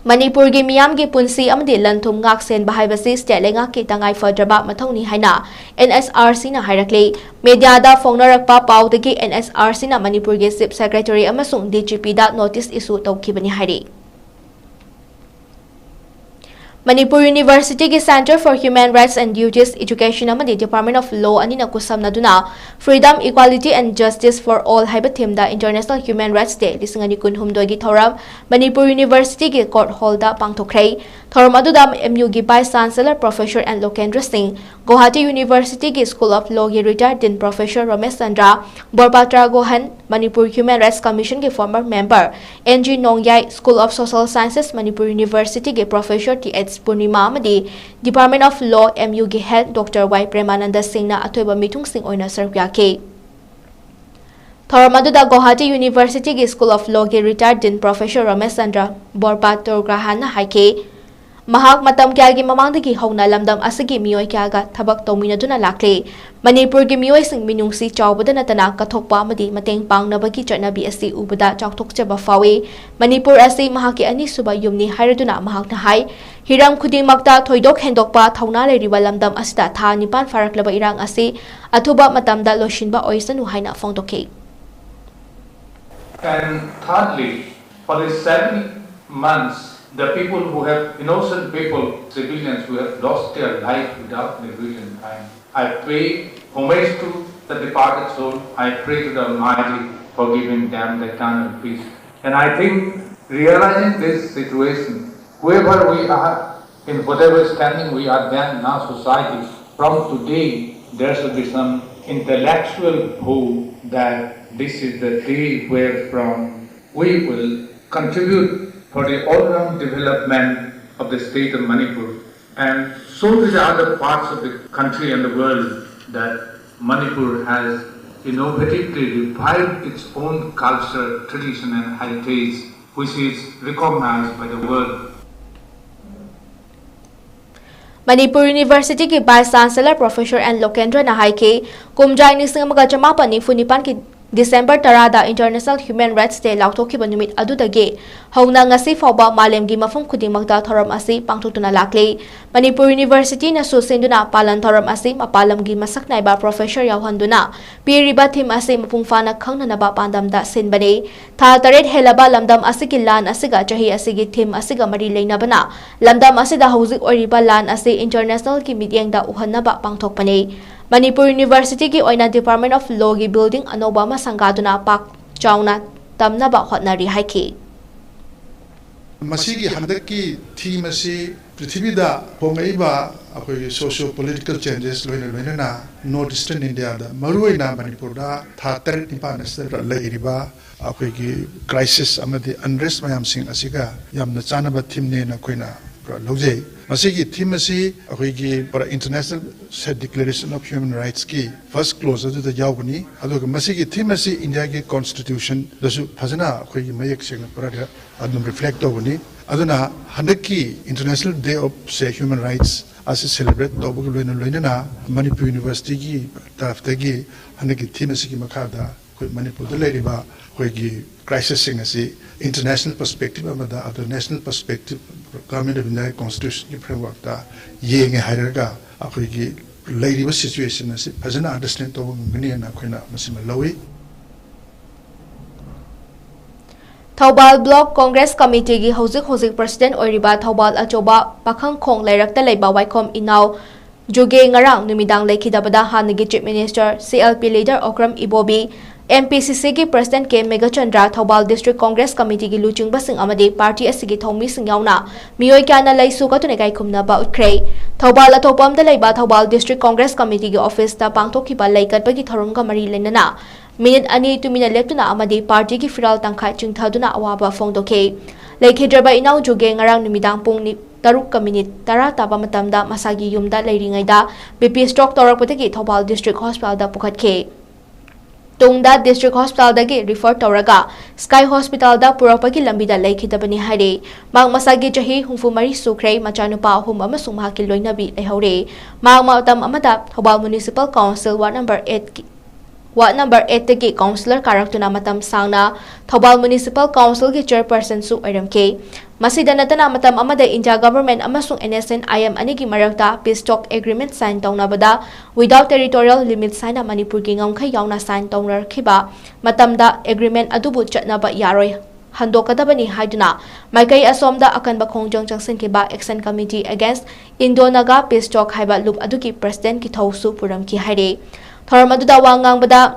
ꯃꯅꯤꯄꯨꯔꯒꯤ ꯃꯤꯌꯥꯝꯒꯤ ꯄꯨꯟꯁꯤ ꯑꯃꯗꯤ ꯂꯟ ꯊꯨꯝ ꯉꯥꯛ ꯁꯦꯟꯕ ꯍꯥꯏꯕꯁꯤ state ꯂꯩꯉꯥꯛꯀꯤ ꯇꯉꯥꯏ ꯐꯗ꯭ꯔꯕ ꯃꯊꯧꯅꯤ ꯍꯥꯏꯅ NHRCꯅ ꯍꯥꯏꯔꯛꯂꯤ꯫ Mediaꯗ ꯐꯣꯡꯅꯔꯛꯄ ꯄꯥꯎꯗꯒꯤ NHRCꯅ ꯃꯅꯤꯄꯨꯔꯒꯤ Chief Secretary ꯑꯃꯁꯨꯡ DGPꯗ notice issue ꯇꯧꯈꯤꯕꯅꯤ ꯍꯥꯏꯔꯤ꯫ Manipur Universityꯒꯤ Centre for Human Rights and Duties Education ꯑꯃꯗꯤ Department of Law ꯑꯅꯤꯅ ꯈꯨꯠꯁꯝꯅꯗꯨꯅ Freedom, Equality and Justice for All ꯍꯥꯏꯕ themeꯗ International Human Rights Day ꯂꯤꯁꯤꯡ ꯑꯅꯤ ꯀꯨꯟꯍꯨꯝꯗꯣꯏꯒꯤ ꯊꯧꯔꯝ ꯃꯅꯤꯄꯨꯔ Universityꯒꯤ court hallꯗ ꯄꯥꯡꯊꯣꯛꯈ꯭ꯔꯦ꯫ ꯊꯧꯔꯝ ꯑꯗꯨꯗ ꯑꯦꯝ ꯌꯨꯒꯤ Vice Chancellor Professor N Lokendra Singh, Guwahati University ꯒꯤ School of Law ꯒꯤ Retired Dean Professor Ramesh Chandra, ꯕꯣꯔꯄꯥꯇ꯭ꯔ ꯒꯣꯍꯟ, Manipur Human Rights Commission ꯒꯤ former member N G Nongyai, School of Social Sciences, Manipur University ꯒꯤ Professor T H Purnima ꯑꯃꯗꯤ Department of Law, M U ꯒꯤ Head Doctor Y Premananda Singh ꯅ ꯑꯊꯣꯏꯕ ꯃꯤꯊꯨꯡꯁꯤꯡ ꯑꯣꯏꯅ ꯁꯔꯨꯛ ꯌꯥꯈꯤ꯫ ꯊꯧꯔꯝ ꯑꯗꯨꯗ ꯒꯧꯍꯥꯇꯤ University ꯒꯤ School of Law ꯒꯤ Retired Dean Professor Ramesh Chandra ꯕꯣꯔꯄꯥꯇ꯭ꯔ ꯒꯣꯍꯟ ꯅ ꯍꯥꯏꯈꯤ, ꯃꯍꯥꯛ ꯃꯇꯝ ꯀꯌꯥꯒꯤ ꯃꯃꯥꯡꯗꯒꯤ ꯍꯧꯅ ꯂꯝꯗꯝ ꯑꯁꯤꯒꯤ ꯃꯤꯑꯣꯏ ꯀꯌꯥꯒ ꯊꯕꯛ ꯇꯧꯃꯤꯟꯅꯗꯨꯅ ꯂꯥꯛꯂꯤ꯫ ꯃꯅꯤꯄꯨꯔꯒꯤ ꯃꯤꯑꯣꯏꯁꯤꯡ ꯃꯤꯅꯨꯡꯁꯤ ꯆꯥꯎꯕꯗ ꯅꯠꯇꯅ ꯀꯠꯊꯣꯛꯄ ꯑꯃꯗꯤ ꯃꯇꯦꯡ ꯄꯥꯡꯅꯕꯒꯤ ꯆꯠꯅꯕꯤ ꯑꯁꯤ ꯎꯕꯗ ꯆꯥꯎꯊꯣꯛꯆꯕ ꯐꯥꯎꯏ꯫ ꯃꯅꯤꯄꯨꯔ ꯑꯁꯤ ꯃꯍꯥꯛꯀꯤ ꯑꯅꯤꯁꯨꯕ ꯌꯨꯝꯅꯤ ꯍꯥꯏꯔꯗꯨꯅ ꯃꯍꯥꯛꯅ ꯍꯥꯏ, ꯍꯤꯔꯝ ꯈꯨꯗꯤꯡꯃꯛꯇ ꯊꯣꯏꯗꯣꯛ ꯍꯦꯟꯗꯣꯛꯄ ꯊꯧꯅꯥ ꯂꯩꯔꯤꯕ ꯂꯝꯗꯝ ꯑꯁꯤꯗ ꯊꯥ ꯅꯤꯄꯥꯟ ꯐꯥꯔꯛꯂꯕ ꯏꯔꯥꯡ ꯑꯁꯤ ꯑꯊꯨꯕ ꯃꯇꯝꯗ ꯂꯣꯏꯁꯤꯟꯕ ꯑꯣꯏꯁꯅꯨ ꯍꯥꯏꯅ ꯐꯣꯡꯗꯣꯛꯈꯤ꯫ And thirdly, for these seven months, the people who have, innocent people, civilians who have lost their life without negligent crime, I pay homage to the departed soul. I pray to the Almighty for giving them the eternal peace. And I think, realizing this situation, whoever we are, in whatever standing we are then in our society, from today there should be some intellectual vow that this is the day where from we will contribute for the all-round development of the state of Manipur and show to the other parts of the country and the world that Manipur has innovatively revived its own culture, tradition and heritage, which is recognized by the world. Manipur University ꯒꯤ Vice Chancellor Professor N Lokendra ꯅ ꯍꯥꯏꯈꯤ, ꯀꯨꯝꯖꯥ ꯂꯤꯁꯤꯡ ꯑꯃꯒ ꯆꯃꯥꯄꯟ ꯅꯤꯐꯨ ꯅꯤꯄꯥꯟꯒꯤ December ꯇꯔꯥꯗ International Human Rights Day ꯂꯥꯎꯊꯣꯛꯈꯤꯕ ꯅꯨꯃꯤꯠ ꯑꯗꯨꯗꯒꯤ ꯍꯧꯅ ꯉꯁꯤ ꯐꯥꯎꯕ ꯃꯥꯂꯦꯝꯒꯤ ꯃꯐꯝ ꯈꯨꯗꯤꯡꯃꯛꯇ ꯊꯧꯔꯝ ꯑꯁꯤ ꯄꯥꯡꯊꯣꯛꯇꯨꯅ ꯂꯥꯛꯂꯤ꯫ ꯃꯅꯤꯄꯨꯔ University ꯅꯁꯨ ꯁꯤꯟꯗꯨꯅ ꯄꯥꯂꯟ ꯊꯧꯔꯝ ꯑꯁꯤ ꯃꯄꯥꯟ ꯂꯝꯒꯤ ꯃꯁꯛ ꯅꯥꯏꯕ professor ꯌꯥꯎꯍꯟꯗꯨꯅ ꯄꯤꯔꯤꯕ theme ꯑꯁꯤ ꯃꯄꯨꯡ ꯐꯥꯅ ꯈꯪꯅꯅꯕ ꯄꯥꯟꯗꯝꯗ ꯁꯤꯟꯕꯅꯤ꯫ ꯊꯥ ꯇꯔꯦꯠ ꯍꯦꯜꯂꯕ ꯂꯝꯗꯝ ꯑꯁꯤꯒꯤ ꯂꯥꯟ ꯑꯁꯤꯒ ꯆꯍꯤ ꯑꯁꯤꯒꯤ theme ꯑꯁꯤꯒ ꯃꯔꯤ ꯂꯩꯅꯕꯅ ꯂꯝꯗꯝ ꯑꯁꯤꯗ ꯍꯧꯖꯤꯛ ꯑꯣꯏꯔꯤꯕ ꯂꯥꯟ ꯑꯁꯤ international ꯒꯤ ꯃꯤꯠꯌꯦꯡꯗ ꯎꯍꯟꯅꯕ ꯄꯥꯡꯊꯣꯛꯄꯅꯤ꯫ ꯃꯅꯤꯄꯨꯔ University ꯒꯤ ꯑꯣꯏꯅ Department of Law ꯒꯤ building ꯑꯅꯧꯕ ꯑꯃ ꯁꯪꯒꯥꯗꯨꯅ ꯄꯥꯛ ꯆꯥꯎꯅ ꯇꯝꯅꯕ ꯍꯣꯠꯅꯔꯤ ꯍꯥꯏꯈꯤ꯫ ꯃꯁꯤꯒꯤ ꯍꯟꯗꯛꯀꯤ theme ꯑꯁꯤ ꯄ꯭ꯔꯤꯊꯤꯕꯤꯗ ꯍꯣꯡꯂꯛꯏꯕ ꯑꯩꯈꯣꯏꯒꯤ socio political changes ꯂꯣꯏꯅ ꯂꯣꯏꯅꯅ North Eastern India ꯗ, ꯃꯔꯨꯑꯣꯏꯅ ꯃꯅꯤꯄꯨꯔꯗ ꯊꯥ ꯇꯔꯦꯠ ꯅꯤꯄꯥꯟ ꯑꯁꯤꯗ ꯂꯩꯔꯤꯕ ꯑꯩꯈꯣꯏꯒꯤ crisis ꯑꯃꯗꯤ unrest ꯃꯌꯥꯝꯁꯤꯡ ꯑꯁꯤꯒ ꯌꯥꯝꯅ ꯆꯥꯟꯅꯕ theme ꯅꯦꯅ ꯑꯩꯈꯣꯏꯅ ꯄꯨꯔꯥ ꯂꯧꯖꯩ꯫ ꯃꯁꯤꯒꯤ theme ꯑꯁꯤ ꯑꯩꯈꯣꯏꯒꯤ ꯄꯨꯔꯥ International Declaration of Human Rights ꯀꯤ first clause ꯑꯗꯨꯗ ꯌꯥꯎꯒꯅꯤ꯫ ꯑꯗꯨꯒ ꯃꯁꯤꯒꯤ theme ꯑꯁꯤ India ꯒꯤ Constitution ꯗꯁꯨ ꯐꯖꯅ ꯑꯩꯈꯣꯏꯒꯤ ꯃꯌꯦꯛ ꯁꯦꯡꯅ ꯄꯨꯔꯥ ꯑꯗꯨꯝ reflect ꯇꯧꯒꯅꯤ꯫ ꯑꯗꯨꯅ ꯍꯟꯗꯛꯀꯤ International Day of, say, Human Rights ꯑꯁꯤ celebrate ꯇꯧꯕꯒ ꯂꯣꯏꯅ ꯂꯣꯏꯅꯅ ꯃꯅꯤꯄꯨꯔ University ꯒꯤ ꯇꯔꯐꯇꯒꯤ ꯍꯟꯗꯛꯀꯤ theme ꯑꯁꯤꯒꯤ ꯃꯈꯥꯗ ꯑꯩꯈꯣꯏ ꯃꯅꯤꯄꯨꯔꯗ ꯂꯩꯔꯤꯕ ꯑꯩꯈꯣꯏꯒꯤ crisis ꯁꯤꯡ ꯑꯁꯤ international perspective ꯑꯃꯗ, ꯑꯗꯨ national perspective, Government of India Constitution ꯒꯤ framework ꯇ ꯌꯦꯡꯉꯦ ꯍꯥꯏꯔꯒ ꯑꯩꯈꯣꯏꯒꯤ ꯂꯩꯔꯤꯕ situation ꯑꯁꯤ ꯐꯖꯅ understand ꯇꯧꯕ ꯉꯝꯒꯅꯤ ꯍꯥꯏꯅ ꯑꯩꯈꯣꯏꯅ ꯃꯁꯤꯃ ꯂꯧꯏ꯫ ꯊꯧꯕꯥꯜ Block Congress Committee ꯒꯤ ꯍꯧꯖꯤꯛ ꯍꯧꯖꯤꯛ President ꯑꯣꯏꯔꯤꯕ ꯊꯧꯕꯥꯜ ꯑꯆꯧꯕ ꯄꯥꯈꯪꯈꯣꯡ ꯂꯩꯔꯛꯇ ꯂꯩꯕ ꯋꯥꯏꯈꯣꯝ ꯏꯅꯥꯎ ꯖꯨꯒꯦ ꯉꯔꯥꯡ ꯅꯨꯃꯤꯗꯥꯡ ꯂꯩꯈꯤꯗꯕꯗ ꯍꯥꯟꯅꯒꯤ Chief Minister, C L P leader Okram ꯏꯕꯣꯕꯤ, M P C C ꯒꯤ President ꯀꯦ Meghachandra, Thoubal District Congress Committee ꯒꯤ ꯂꯨꯆꯤꯡꯕꯁꯤꯡ ꯑꯃꯗꯤ party ꯑꯁꯤꯒꯤ ꯊꯧꯃꯤꯁꯤꯡ ꯌꯥꯎꯅ ꯃꯤꯑꯣꯏ ꯀꯌꯥꯅ ꯂꯩꯁꯨ ꯀꯠꯇꯨꯅ ꯏꯀꯥꯏ ꯈꯨꯝꯅꯕ ꯎꯠꯈ꯭ꯔꯦ꯫ ꯊꯧꯕꯥꯜ ꯑꯊꯣꯛꯄꯝꯗ ꯂꯩꯕ ꯊꯧꯕꯥꯜ District Congress Committee ꯒꯤ office ꯇ ꯄꯥꯡꯊꯣꯛꯈꯤꯕ ꯂꯩ ꯀꯠꯄꯒꯤ ꯊꯧꯔꯝꯒ ꯃꯔꯤ ꯂꯩꯅꯅ minute ꯑꯅꯤ ꯇꯨꯃꯤꯟꯅ ꯂꯦꯞꯇꯨꯅ ꯑꯃꯗꯤ party ꯒꯤ ꯐꯤꯔꯥꯜ ꯇꯪꯈꯥꯏ ꯆꯤꯡꯊꯗꯨꯅ ꯑꯋꯥꯕ ꯐꯣꯡꯗꯣꯛꯈꯤ꯫ ꯂꯩꯈꯤꯗ꯭ꯔꯕ ꯏꯅꯥꯎ ꯖꯨꯒꯦ ꯉꯔꯥꯡ ꯅꯨꯃꯤꯗꯥꯡ ꯄꯨꯡ ꯅꯤ-, ꯇꯔꯨꯛꯀ minute ꯇꯔꯥ ꯇꯥꯕ ꯃꯇꯝꯗ ꯃꯁꯥꯒꯤ ꯌꯨꯝꯗ ꯂꯩꯔꯤꯉꯩꯗ B P stroke ꯇꯧꯔꯛꯄꯗꯒꯤ Thoubal District Hospital ꯗ ꯄꯨꯈꯠꯈꯤ꯫ ꯇꯨꯡꯗ District Hospital ꯗꯒꯤ refer ꯇꯧꯔꯒ Sky Hospital ꯗ ꯄꯨꯔꯛꯄꯒꯤ ꯂꯝꯕꯤꯗ ꯂꯩꯈꯤꯗꯕꯅꯤ ꯍꯥꯏꯔꯤ꯫ ꯃꯍꯥꯛ ꯃꯁꯥꯒꯤ ꯆꯍꯤ ꯍꯨꯝꯐꯨ ꯃꯔꯤ ꯁꯨꯈ꯭ꯔꯦ, ꯃꯆꯥꯅꯨꯄꯥ ꯑꯍꯨꯝ ꯑꯃꯁꯨꯡ ꯃꯍꯥꯛꯀꯤ ꯂꯣꯏꯅꯕꯤ ꯂꯩꯍꯧꯔꯦ꯫ ꯃꯍꯥꯛ ꯃꯇꯝ ꯑꯃꯗ Thoubal Municipal Council Ward number eight ꯀꯤ, Ward number eight ꯇꯒꯤ councillor ꯀꯥꯔꯛꯇꯨꯅ ꯃꯇꯝ ꯁꯥꯡꯅ ꯊꯧꯕꯥꯜ Municipal Council ꯒꯤ chairperson ꯁꯨ ꯑꯣꯏꯔꯝꯈꯤ꯫ ꯃꯁꯤꯗ ꯅꯠꯇꯅ ꯃꯇꯝ ꯑꯃꯗ India Government ꯑꯃꯁꯨꯡ N S N I M ꯑꯅꯤꯒꯤ ꯃꯔꯛꯇ peace talk agreement sign ꯇꯧꯅꯕꯗ without territorial limits ꯍꯥꯏꯅ ꯃꯅꯤꯄꯨꯔꯒꯤ ꯉꯝꯈꯩ ꯌꯥꯎꯅ sign ꯇꯧꯅꯔꯛꯈꯤꯕ ꯃꯇꯝꯗ agreement ꯑꯗꯨꯕꯨ ꯆꯠꯅꯕ ꯌꯥꯔꯣꯏ, ꯍꯟꯗꯣꯛꯀꯗꯕꯅꯤ ꯍꯥꯏꯗꯨꯅ ꯃꯥꯏꯀꯩ ꯑꯁꯣꯝꯗ ꯑꯀꯟꯕ ꯈꯣꯡꯖꯪ ꯆꯪꯁꯤꯟꯈꯤꯕ Action Committee Against Indo-Naga Peace Talk ꯍꯥꯏꯕ ꯂꯨꯞ ꯑꯗꯨꯒꯤ president ꯀꯤ ꯊꯧꯁꯨ ꯄꯨꯔꯝꯈꯤ ꯍꯥꯏꯔꯤ꯫ ꯊꯧꯔꯝ ꯑꯗꯨꯗ ꯋꯥ ꯉꯥꯡꯕꯗ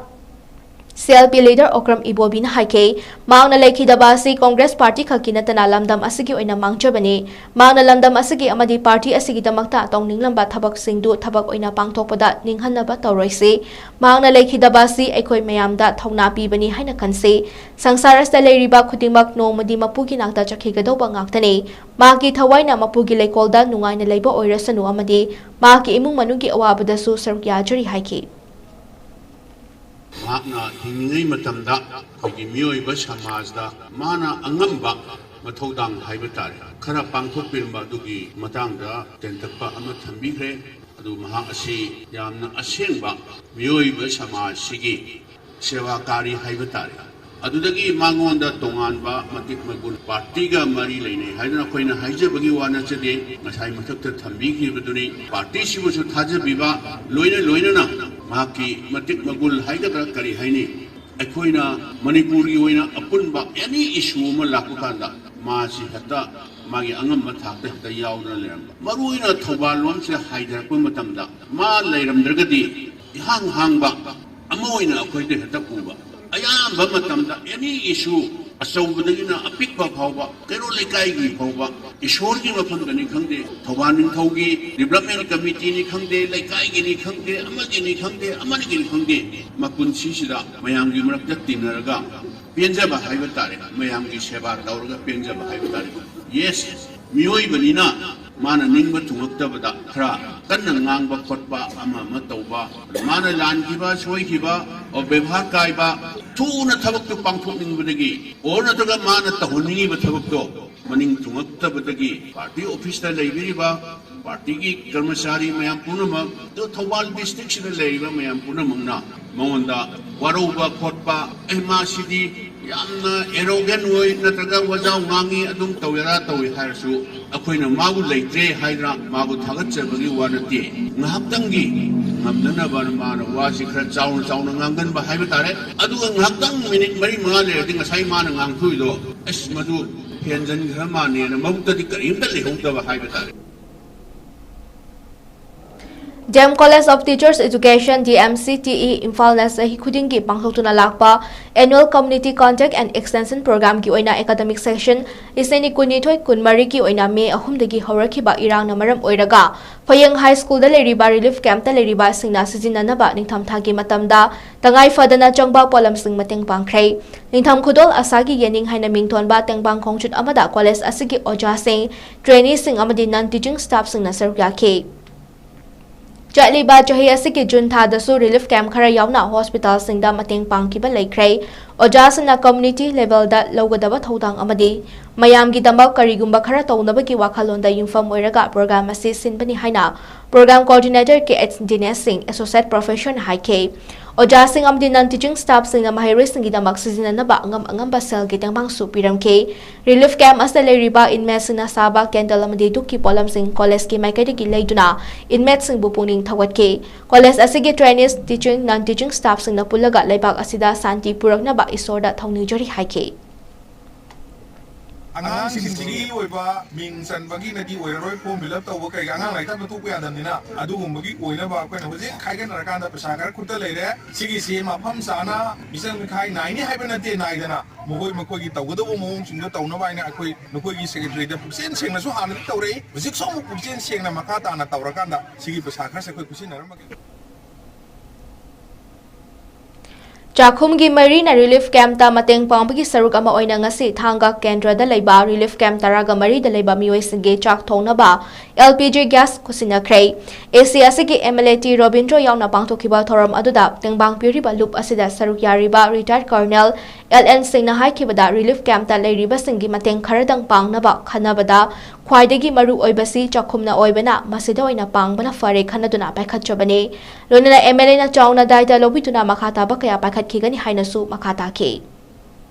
CLP leader Okram Ibobi ꯅ ꯍꯥꯏꯈꯤ, ꯃꯍꯥꯛꯅ ꯂꯩꯈꯤꯗꯕ ꯑꯁꯤ Congress party ꯈꯛꯀꯤ ꯅꯠꯇꯅ ꯂꯝꯗꯝ ꯑꯁꯤꯒꯤ ꯑꯣꯏꯅ ꯃꯥꯡꯖꯕꯅꯤ꯫ ꯃꯍꯥꯛꯅ ꯂꯝꯗꯝ ꯑꯁꯤꯒꯤ ꯑꯃꯗꯤ party ꯑꯁꯤꯒꯤꯗꯃꯛꯇ ꯇꯧꯅꯤꯡꯂꯝꯕ ꯊꯕꯛꯁꯤꯡꯗꯨ ꯊꯕꯛ ꯑꯣꯏꯅ ꯄꯥꯡꯊꯣꯛꯄꯗ ꯅꯤꯡꯍꯟꯅꯕ ꯇꯧꯔꯣꯏꯁꯤ꯫ ꯃꯍꯥꯛꯅ ꯂꯩꯈꯤꯗꯕ ꯑꯁꯤ ꯑꯩꯈꯣꯏ ꯃꯌꯥꯝꯗ ꯊꯧꯅꯥ ꯄꯤꯕꯅꯤ ꯍꯥꯏꯅ ꯈꯟꯁꯤ꯫ ꯁꯪꯁꯥꯔ ꯑꯁꯤꯗ ꯂꯩꯔꯤꯕ ꯈꯨꯗꯤꯡꯃꯛ ꯅꯣꯡꯃꯗꯤ ꯃꯄꯨꯒꯤ ꯅꯥꯛꯇ ꯆꯠꯈꯤꯒꯗꯧꯕ ꯉꯥꯛꯇꯅꯤ꯫ ꯃꯍꯥꯛꯀꯤ ꯊꯋꯥꯏꯅ ꯃꯄꯨꯒꯤ ꯂꯩꯀꯣꯜꯗ ꯅꯨꯡꯉꯥꯏꯅ ꯂꯩꯕ ꯑꯣꯏꯔꯁꯅꯨ ꯑꯃꯗꯤ ꯃꯍꯥꯛꯀꯤ ꯏꯃꯨꯡ ꯃꯅꯨꯡꯒꯤ ꯑꯋꯥꯕꯗꯁꯨ ꯁꯔꯨꯛ ꯌꯥꯖꯔꯤ ꯍꯥꯏꯈꯤ꯫ ꯃꯍꯥꯛꯅ ꯍꯤꯡꯂꯤꯉꯩ ꯃꯇꯝꯗ ꯑꯩꯈꯣꯏꯒꯤ ꯃꯤꯑꯣꯏꯕ ꯁꯃꯥꯖꯗ ꯃꯥꯅ ꯑꯉꯝꯕ ꯃꯊꯧꯗꯥꯡ ꯍꯥꯏꯕ ꯇꯥꯔꯦ, ꯈꯔ ꯄꯥꯡꯊꯣꯛꯄꯤꯔꯝꯕ ꯑꯗꯨꯒꯤ ꯃꯇꯥꯡꯗ ꯇꯦꯟꯇꯛꯄ ꯑꯃ ꯊꯝꯕꯤꯈ꯭ꯔꯦ꯫ ꯑꯗꯨ ꯃꯍꯥꯛ ꯑꯁꯤ ꯌꯥꯝꯅ ꯑꯁꯦꯡꯕ ꯃꯤꯑꯣꯏꯕ ꯁꯃꯥꯖꯁꯤꯒꯤ ꯁꯦꯕꯥꯀꯥꯔꯤ ꯍꯥꯏꯕ ꯇꯥꯔꯦ꯫ ꯑꯗꯨꯗꯒꯤ ꯃꯉꯣꯟꯗ ꯇꯣꯉꯥꯟꯕ ꯃꯇꯤꯛ ꯃꯒꯨꯟ ꯄꯥꯔꯇꯤꯒ ꯃꯔꯤ ꯂꯩꯅꯩ ꯍꯥꯏꯗꯨꯅ ꯑꯩꯈꯣꯏꯅ ꯍꯥꯏꯖꯕꯒꯤ ꯋꯥ ꯅꯠꯆꯗꯦ꯫ ꯉꯁꯥꯏ ꯃꯊꯛꯇ ꯊꯝꯕꯤꯈꯤꯕꯗꯨꯅꯤ꯫ ꯄꯥꯔꯇꯤꯁꯤꯕꯨꯁꯨ ꯊꯥꯖꯕꯤꯕ, ꯂꯣꯏꯅ ꯂꯣꯏꯅꯅ ꯃꯍꯥꯛꯀꯤ ꯃꯇꯤꯛ ꯃꯒꯨꯜ ꯍꯥꯏꯒꯗ꯭ꯔꯥ ꯀꯔꯤ ꯍꯥꯏꯅꯤ, ꯑꯩꯈꯣꯏꯅ ꯃꯅꯤꯄꯨꯔꯒꯤ ꯑꯣꯏꯅ ꯑꯄꯨꯟꯕ any issue ꯑꯃ ꯂꯥꯛꯄ ꯀꯥꯟꯗ ꯃꯥꯁꯤ ꯍꯦꯛꯇ ꯃꯥꯒꯤ ꯑꯉꯝꯕ ꯊꯥꯛꯇ ꯍꯦꯛꯇ ꯌꯥꯎꯗꯨꯅ ꯂꯩꯔꯝꯕ꯫ ꯃꯔꯨꯑꯣꯏꯅ ꯊꯧꯕꯥꯜ ꯂꯣꯝꯁꯤꯗ ꯍꯥꯏꯊꯔꯛꯄ ꯃꯇꯝꯗ ꯃꯥ ꯂꯩꯔꯝꯗ꯭ꯔꯒꯗꯤ ꯏꯍꯥꯡ ꯍꯥꯡꯕ ꯑꯃ ꯑꯣꯏꯅ ꯑꯩꯈꯣꯏꯗ ꯍꯦꯛꯇ ꯎꯕ꯫ ꯑꯌꯥꯝꯕ ꯃꯇꯝꯗ any issue, ꯑꯆꯧꯕꯗꯒꯤꯅ ꯑꯄꯤꯛꯄ ꯐꯥꯎꯕ, ꯀꯩꯔꯣꯜ ꯂꯩꯀꯥꯏꯒꯤ ꯐꯥꯎꯕ, ꯏꯁꯣꯔꯒꯤ ꯃꯐꯝꯗꯅꯤ ꯈꯪꯗꯦ, ꯊꯧꯕꯥꯜ ꯅꯤꯡꯊꯧꯒꯤ development committeeꯅꯤ ꯈꯪꯗꯦ, ꯂꯩꯀꯥꯏꯒꯤꯅꯤ ꯈꯪꯗꯦ, ꯑꯃꯒꯤꯅꯤ ꯈꯪꯗꯦ, ꯑꯃꯒꯤꯅꯤ ꯈꯪꯗꯦ, ꯃꯄꯨꯟꯁꯤꯁꯤꯗ ꯃꯌꯥꯝꯒꯤ ꯃꯔꯛꯇ ꯇꯤꯟꯅꯔꯒ ꯄꯦꯟꯖꯕ ꯍꯥꯏꯕ ꯇꯥꯔꯦ, ꯃꯌꯥꯝꯒꯤ ꯁꯦꯕꯥ ꯇꯧꯔꯒ ꯄꯦꯟꯖꯕ ꯍꯥꯏꯕ ꯇꯥꯔꯦ꯫ Yes, ꯃꯤꯑꯣꯏꯕꯅꯤꯅ ꯃꯥꯅ ꯅꯤꯡꯕ ꯊꯨꯡꯉꯛꯇꯕꯗ ꯈꯔ ꯀꯟꯅ ꯉꯥꯡꯕ ꯈꯣꯠꯄ, ꯑꯃ ꯑꯃ ꯇꯧꯕ, ꯃꯥꯅ ꯂꯥꯟꯈꯤꯕ, ꯁꯣꯏꯈꯤꯕ, ꯑꯣ, ꯕꯦꯕꯥꯔ ꯀꯥꯏꯕ, ꯊꯨꯅ ꯊꯕꯛꯇꯨ ꯄꯥꯡꯊꯣꯛꯅꯤꯡꯕꯗꯒꯤ, ꯑꯣꯔ ꯅꯠꯇ꯭ꯔꯒ ꯃꯥꯅ ꯇꯧꯍꯟꯅꯤꯡꯉꯤꯕ ꯊꯕꯛꯇꯣ ꯃꯅꯤꯡ ꯊꯨꯡꯉꯛꯇꯕꯗꯒꯤ party officeꯇ ꯂꯩꯕꯤꯔꯤꯕ partyꯒꯤ ꯀꯔꯃꯆꯥꯔꯤ ꯃꯌꯥꯝ ꯄꯨꯝꯅꯃꯛ, ꯑꯗꯨ ꯊꯧꯕꯥꯜ districtꯁꯤꯗ ꯂꯩꯔꯤꯕ ꯃꯌꯥꯝ ꯄꯨꯝꯅꯃꯛꯅ ꯃꯉꯣꯟꯗ ꯋꯥꯔꯧꯕ ꯈꯣꯠꯄ, "ꯑꯦ, ꯃꯥꯁꯤꯗꯤ ꯌꯥꯝꯅ arrogant ꯑꯣꯏ, ꯅꯠꯇ꯭ꯔꯒ ꯋꯥꯖꯥꯎ ꯉꯥꯡꯉꯤ, ꯑꯗꯨꯝ ꯇꯧꯋꯦ ꯑꯗꯥ ꯇꯧꯋꯦ" ꯍꯥꯏꯔꯁꯨ, ꯑꯩꯈꯣꯏꯅ ꯃꯥꯕꯨ ꯂꯩꯇ꯭ꯔꯦ ꯍꯥꯏꯗꯅ ꯃꯥꯕꯨ ꯊꯥꯒꯠꯆꯕꯒꯤ ꯋꯥ ꯅꯠꯇꯦ꯫ ꯉꯥꯏꯍꯥꯛꯇꯪꯒꯤ ꯉꯝꯅꯅꯕ ꯃꯥꯅ ꯋꯥꯁꯤ ꯈꯔ ꯆꯥꯎꯅ ꯆꯥꯎꯅ ꯉꯥꯡꯒꯟꯕ ꯍꯥꯏꯕ ꯇꯥꯔꯦ꯫ ꯑꯗꯨꯒ ꯉꯥꯏꯍꯥꯛꯇꯪ minute ꯃꯔꯤ ꯃꯉꯥ ꯂꯩꯔꯗꯤ ꯉꯁꯥꯏ ꯃꯥꯅ ꯉꯥꯡꯊꯣꯛꯏꯗꯣ, ꯑꯁ, ꯃꯗꯨ ꯍꯦꯟꯖꯟꯈ꯭ꯔ ꯃꯥꯜꯂꯦꯅ ꯃꯕꯨꯛꯇꯗꯤ ꯀꯔꯤꯝꯇ ꯂꯩꯍꯧꯗꯕ ꯍꯥꯏꯕ ꯇꯥꯔꯦ꯫ D M College of Teachers Education, D M C T E, ꯏꯝꯐꯥꯜꯅ ꯆꯍꯤ ꯈꯨꯗꯤꯡꯒꯤ ꯄꯥꯡꯊꯣꯛꯇꯨꯅ ꯂꯥꯛꯄ Annual Community Contact and Extension Programꯒꯤ ꯑꯣꯏꯅ academic session ꯂꯤꯁꯤꯡ ꯑꯅꯤ ꯀꯨꯟꯅꯤꯊꯣꯏ ꯀꯨꯟꯃꯔꯤꯒꯤ ꯑꯣꯏꯅ ꯃꯦ ꯑꯍꯨꯝꯗꯒꯤ ꯍꯧꯔꯛꯈꯤꯕ ꯏꯔꯥꯡꯅ ꯃꯔꯝ ꯑꯣꯏꯔꯒ ꯐꯌꯦꯡ ꯍꯥꯏ ꯁ꯭ꯀꯨꯜꯗ ꯂꯩꯔꯤꯕ relief campꯇ ꯂꯩꯔꯤꯕꯁꯤꯡꯅ ꯁꯤꯖꯤꯟꯅꯅꯕ ꯅꯤꯡꯊꯝ ꯊꯥꯒꯤ ꯃꯇꯝꯗ ꯇꯉꯥꯏ ꯐꯗꯅ ꯆꯪꯕ ꯄꯣꯠꯂꯝꯁꯤꯡ ꯃꯇꯦꯡ ꯄꯥꯡꯈ꯭ꯔꯦ꯫ ꯅꯤꯡꯊꯝ ꯈꯨꯗꯣꯜ ꯑꯁꯥꯒꯤ ꯌꯦꯅꯤꯡ ꯍꯥꯏꯅ ꯃꯤꯡꯊꯣꯟꯕ ꯇꯦꯡꯕꯥꯡ ꯈꯣꯡꯆꯠ ꯑꯃꯗ college ꯑꯁꯤꯒꯤ ꯑꯣꯖꯥꯁꯤꯡ, traineeꯁꯤꯡ ꯑꯃꯗꯤ non teaching staffꯁꯤꯡꯅ ꯁꯔꯨꯛ ꯌꯥꯈꯤ꯫ ꯆꯠꯂꯤꯕ ꯆꯍꯤ ꯑꯁꯤꯒꯤ ꯖꯨꯟ ꯊꯥꯗꯁꯨ relief camp ꯈꯔ ꯌꯥꯎꯅ hospitalꯁꯤꯡꯗ ꯃꯇꯦꯡ ꯄꯥꯡꯈꯤꯕ ꯂꯩꯈ꯭ꯔꯦ꯫ ꯑꯣꯖꯥꯁꯤꯡꯅ community levelꯗ ꯂꯧꯒꯗꯕ ꯊꯧꯗꯥꯡ ꯑꯃꯗꯤ ꯃꯌꯥꯝꯒꯤꯗꯃꯛ ꯀꯔꯤꯒꯨꯝꯕ ꯈꯔ ꯇꯧꯅꯕꯒꯤ ꯋꯥꯈꯜꯂꯣꯟꯗ ꯌꯨꯝꯐꯝ ꯑꯣꯏꯔꯒ program ꯑꯁꯤ ꯁꯤꯟꯕꯅꯤ ꯍꯥꯏꯅ program coordinator K H Dinesh Singh, associate professor ꯅ ꯍꯥꯏꯈꯤ꯫ ꯑꯣꯖꯥꯁꯤꯡ ꯑꯃꯗꯤ non teaching staffꯁꯤꯡꯅ ꯃꯍꯩꯔꯣꯏꯁꯤꯡꯒꯤꯗꯃꯛ ꯁꯤꯖꯤꯟꯅꯅꯕ ꯑꯉꯝ ꯑꯉꯝꯕ ꯁꯦꯜꯒꯤ ꯇꯦꯡꯕꯥꯡꯁꯨ ꯄꯤꯔꯝꯈꯤ꯫ Relief camp ꯑꯁꯤꯗ ꯂꯩꯔꯤꯕ inmateꯁꯤꯡꯅ ꯁꯥꯕ candle ꯑꯃꯗꯤ ꯙꯨꯞꯀꯤ ꯄꯣꯠꯂꯝꯁꯤꯡ collegeꯀꯤ ꯃꯥꯏꯀꯩꯗꯒꯤ ꯂꯩꯗꯨꯅ inmateꯁꯤꯡꯕꯨ ꯄꯨꯛꯅꯤꯡ ꯊꯧꯒꯠꯈꯤ꯫ College ꯑꯁꯤꯒꯤ trainees, teaching, non teaching staffꯁꯤꯡꯅ ꯄꯨꯜꯂꯒ ꯂꯩꯕꯥꯛ ꯑꯁꯤꯗ ꯁꯥꯟꯇꯤ ꯄꯨꯔꯛꯅꯕ ꯏꯁꯣꯔꯗ ꯊꯧꯅꯤꯖꯔꯤ ꯍꯥꯏꯈꯤ꯫ ꯑꯉꯥꯡꯁꯤꯡꯁꯤꯒꯤ ꯑꯣꯏꯕ ꯃꯤꯡ ꯆꯟꯕꯒꯤꯅꯗꯤ ꯑꯣꯏꯔꯔꯣꯏ, form fill up ꯇꯧꯕ ꯀꯩꯀꯥ, ꯑꯉꯥꯡ ꯂꯥꯏꯔꯤꯛ ꯇꯝꯕ ꯇꯣꯛꯄ ꯌꯥꯗꯕꯅꯤꯅ, ꯑꯗꯨꯒꯨꯝꯕꯒꯤ ꯑꯣꯏꯅꯕ ꯑꯩꯈꯣꯏꯅ ꯍꯧꯖꯤꯛ ꯈꯥꯏꯒꯠꯅꯔꯀꯥꯟꯗ ꯄꯩꯁꯥ ꯈꯔ ꯈꯨꯠꯇ ꯂꯩꯔꯦ꯫ ꯁꯤꯒꯤꯁꯤ ꯃꯐꯝ ꯆꯥꯅ ꯃꯤꯆꯪ ꯃꯤꯈꯥꯏ ꯅꯥꯏꯅꯤ ꯍꯥꯏꯕ ꯅꯠꯇꯦ, ꯅꯥꯏꯗꯅ ꯃꯈꯣꯏ ꯃꯈꯣꯏꯒꯤ ꯇꯧꯒꯗꯧꯕ ꯃꯑꯣꯡꯁꯤꯡꯗꯣ ꯇꯧꯅꯕ ꯍꯥꯏꯅ ꯑꯩꯈꯣꯏ ꯅꯈꯣꯏꯒꯤ secretaryꯗ ꯄꯨꯛꯆꯦꯜ ꯁꯦꯡꯅꯁꯨ ꯍꯥꯟꯅꯗꯤ ꯇꯧꯔꯛꯏ, ꯍꯧꯖꯤꯛꯁꯨ ꯑꯃꯨꯛ ꯄꯨꯛꯆꯦꯜ ꯁꯦꯡꯅ ꯃꯈꯥ ꯇꯥꯅ ꯇꯧꯔꯀꯥꯟꯗ ꯁꯤꯒꯤ ꯄꯩꯁꯥ ꯈꯔꯁꯦ ꯑꯩꯈꯣꯏ ꯈꯨꯠꯁꯤꯟꯅꯔꯝꯃꯒꯦ꯫ ꯆꯥꯛꯈꯨꯝꯒꯤ ꯃꯔꯤꯅ relief campꯇ ꯃꯇꯦꯡ ꯄꯥꯡꯕꯒꯤ ꯁꯔꯨꯛ ꯑꯃ ꯑꯣꯏꯅ ꯉꯁꯤ ꯊꯥꯡꯒ ꯀꯦꯟꯗ꯭ꯔꯗ ꯂꯩꯕ relief camp ꯇꯔꯥꯒ ꯃꯔꯤꯗ ꯂꯩꯕ ꯃꯤꯑꯣꯏꯁꯤꯡꯒꯤ ꯆꯥꯛ ꯊꯣꯡꯅꯕ L P G gas ꯈꯨꯠꯁꯤꯟꯅꯈ꯭ꯔꯦ꯫ A C ꯑꯁꯤꯒꯤ M L A T Robindro ꯌꯥꯎꯅ ꯄꯥꯡꯊꯣꯛꯈꯤꯕ ꯊꯧꯔꯝ ꯑꯗꯨꯗ ꯇꯦꯡꯕꯥꯡ ꯄꯤꯔꯤꯕ ꯂꯨꯞ ꯑꯁꯤꯗ ꯁꯔꯨꯛ ꯌꯥꯔꯤꯕ retired colonel L N ꯁꯤꯡꯅ ꯍꯥꯏꯈꯤꯕꯗ, relief campꯇ ꯂꯩꯔꯤꯕꯁꯤꯡꯒꯤ ꯃꯇꯦꯡ ꯈꯔꯗꯪ ꯄꯥꯡꯅꯕ ꯈꯟꯅꯕꯗ ꯈ꯭ꯋꯥꯏꯗꯒꯤ ꯃꯔꯨ ꯑꯣꯏꯕꯁꯤ ꯆꯥꯛꯈꯨꯝꯅ ꯑꯣꯏꯕꯅ, ꯃꯁꯤꯗ ꯑꯣꯏꯅ ꯄꯥꯡꯕꯅ ꯐꯔꯦ ꯈꯟꯅꯗꯨꯅ ꯄꯥꯏꯈꯠꯆꯕꯅꯤ꯫ ꯂꯣꯏꯅꯅ M L A ꯅ ꯆꯥꯎꯅ ꯗꯥꯏꯇ ꯂꯧꯕꯤꯗꯨꯅ ꯃꯈꯥ ꯇꯥꯕ ꯀꯌꯥ ꯄꯥꯏꯈꯠꯈꯤꯒꯅꯤ ꯍꯥꯏꯅꯁꯨ ꯃꯈꯥ ꯇꯥꯈꯤ꯫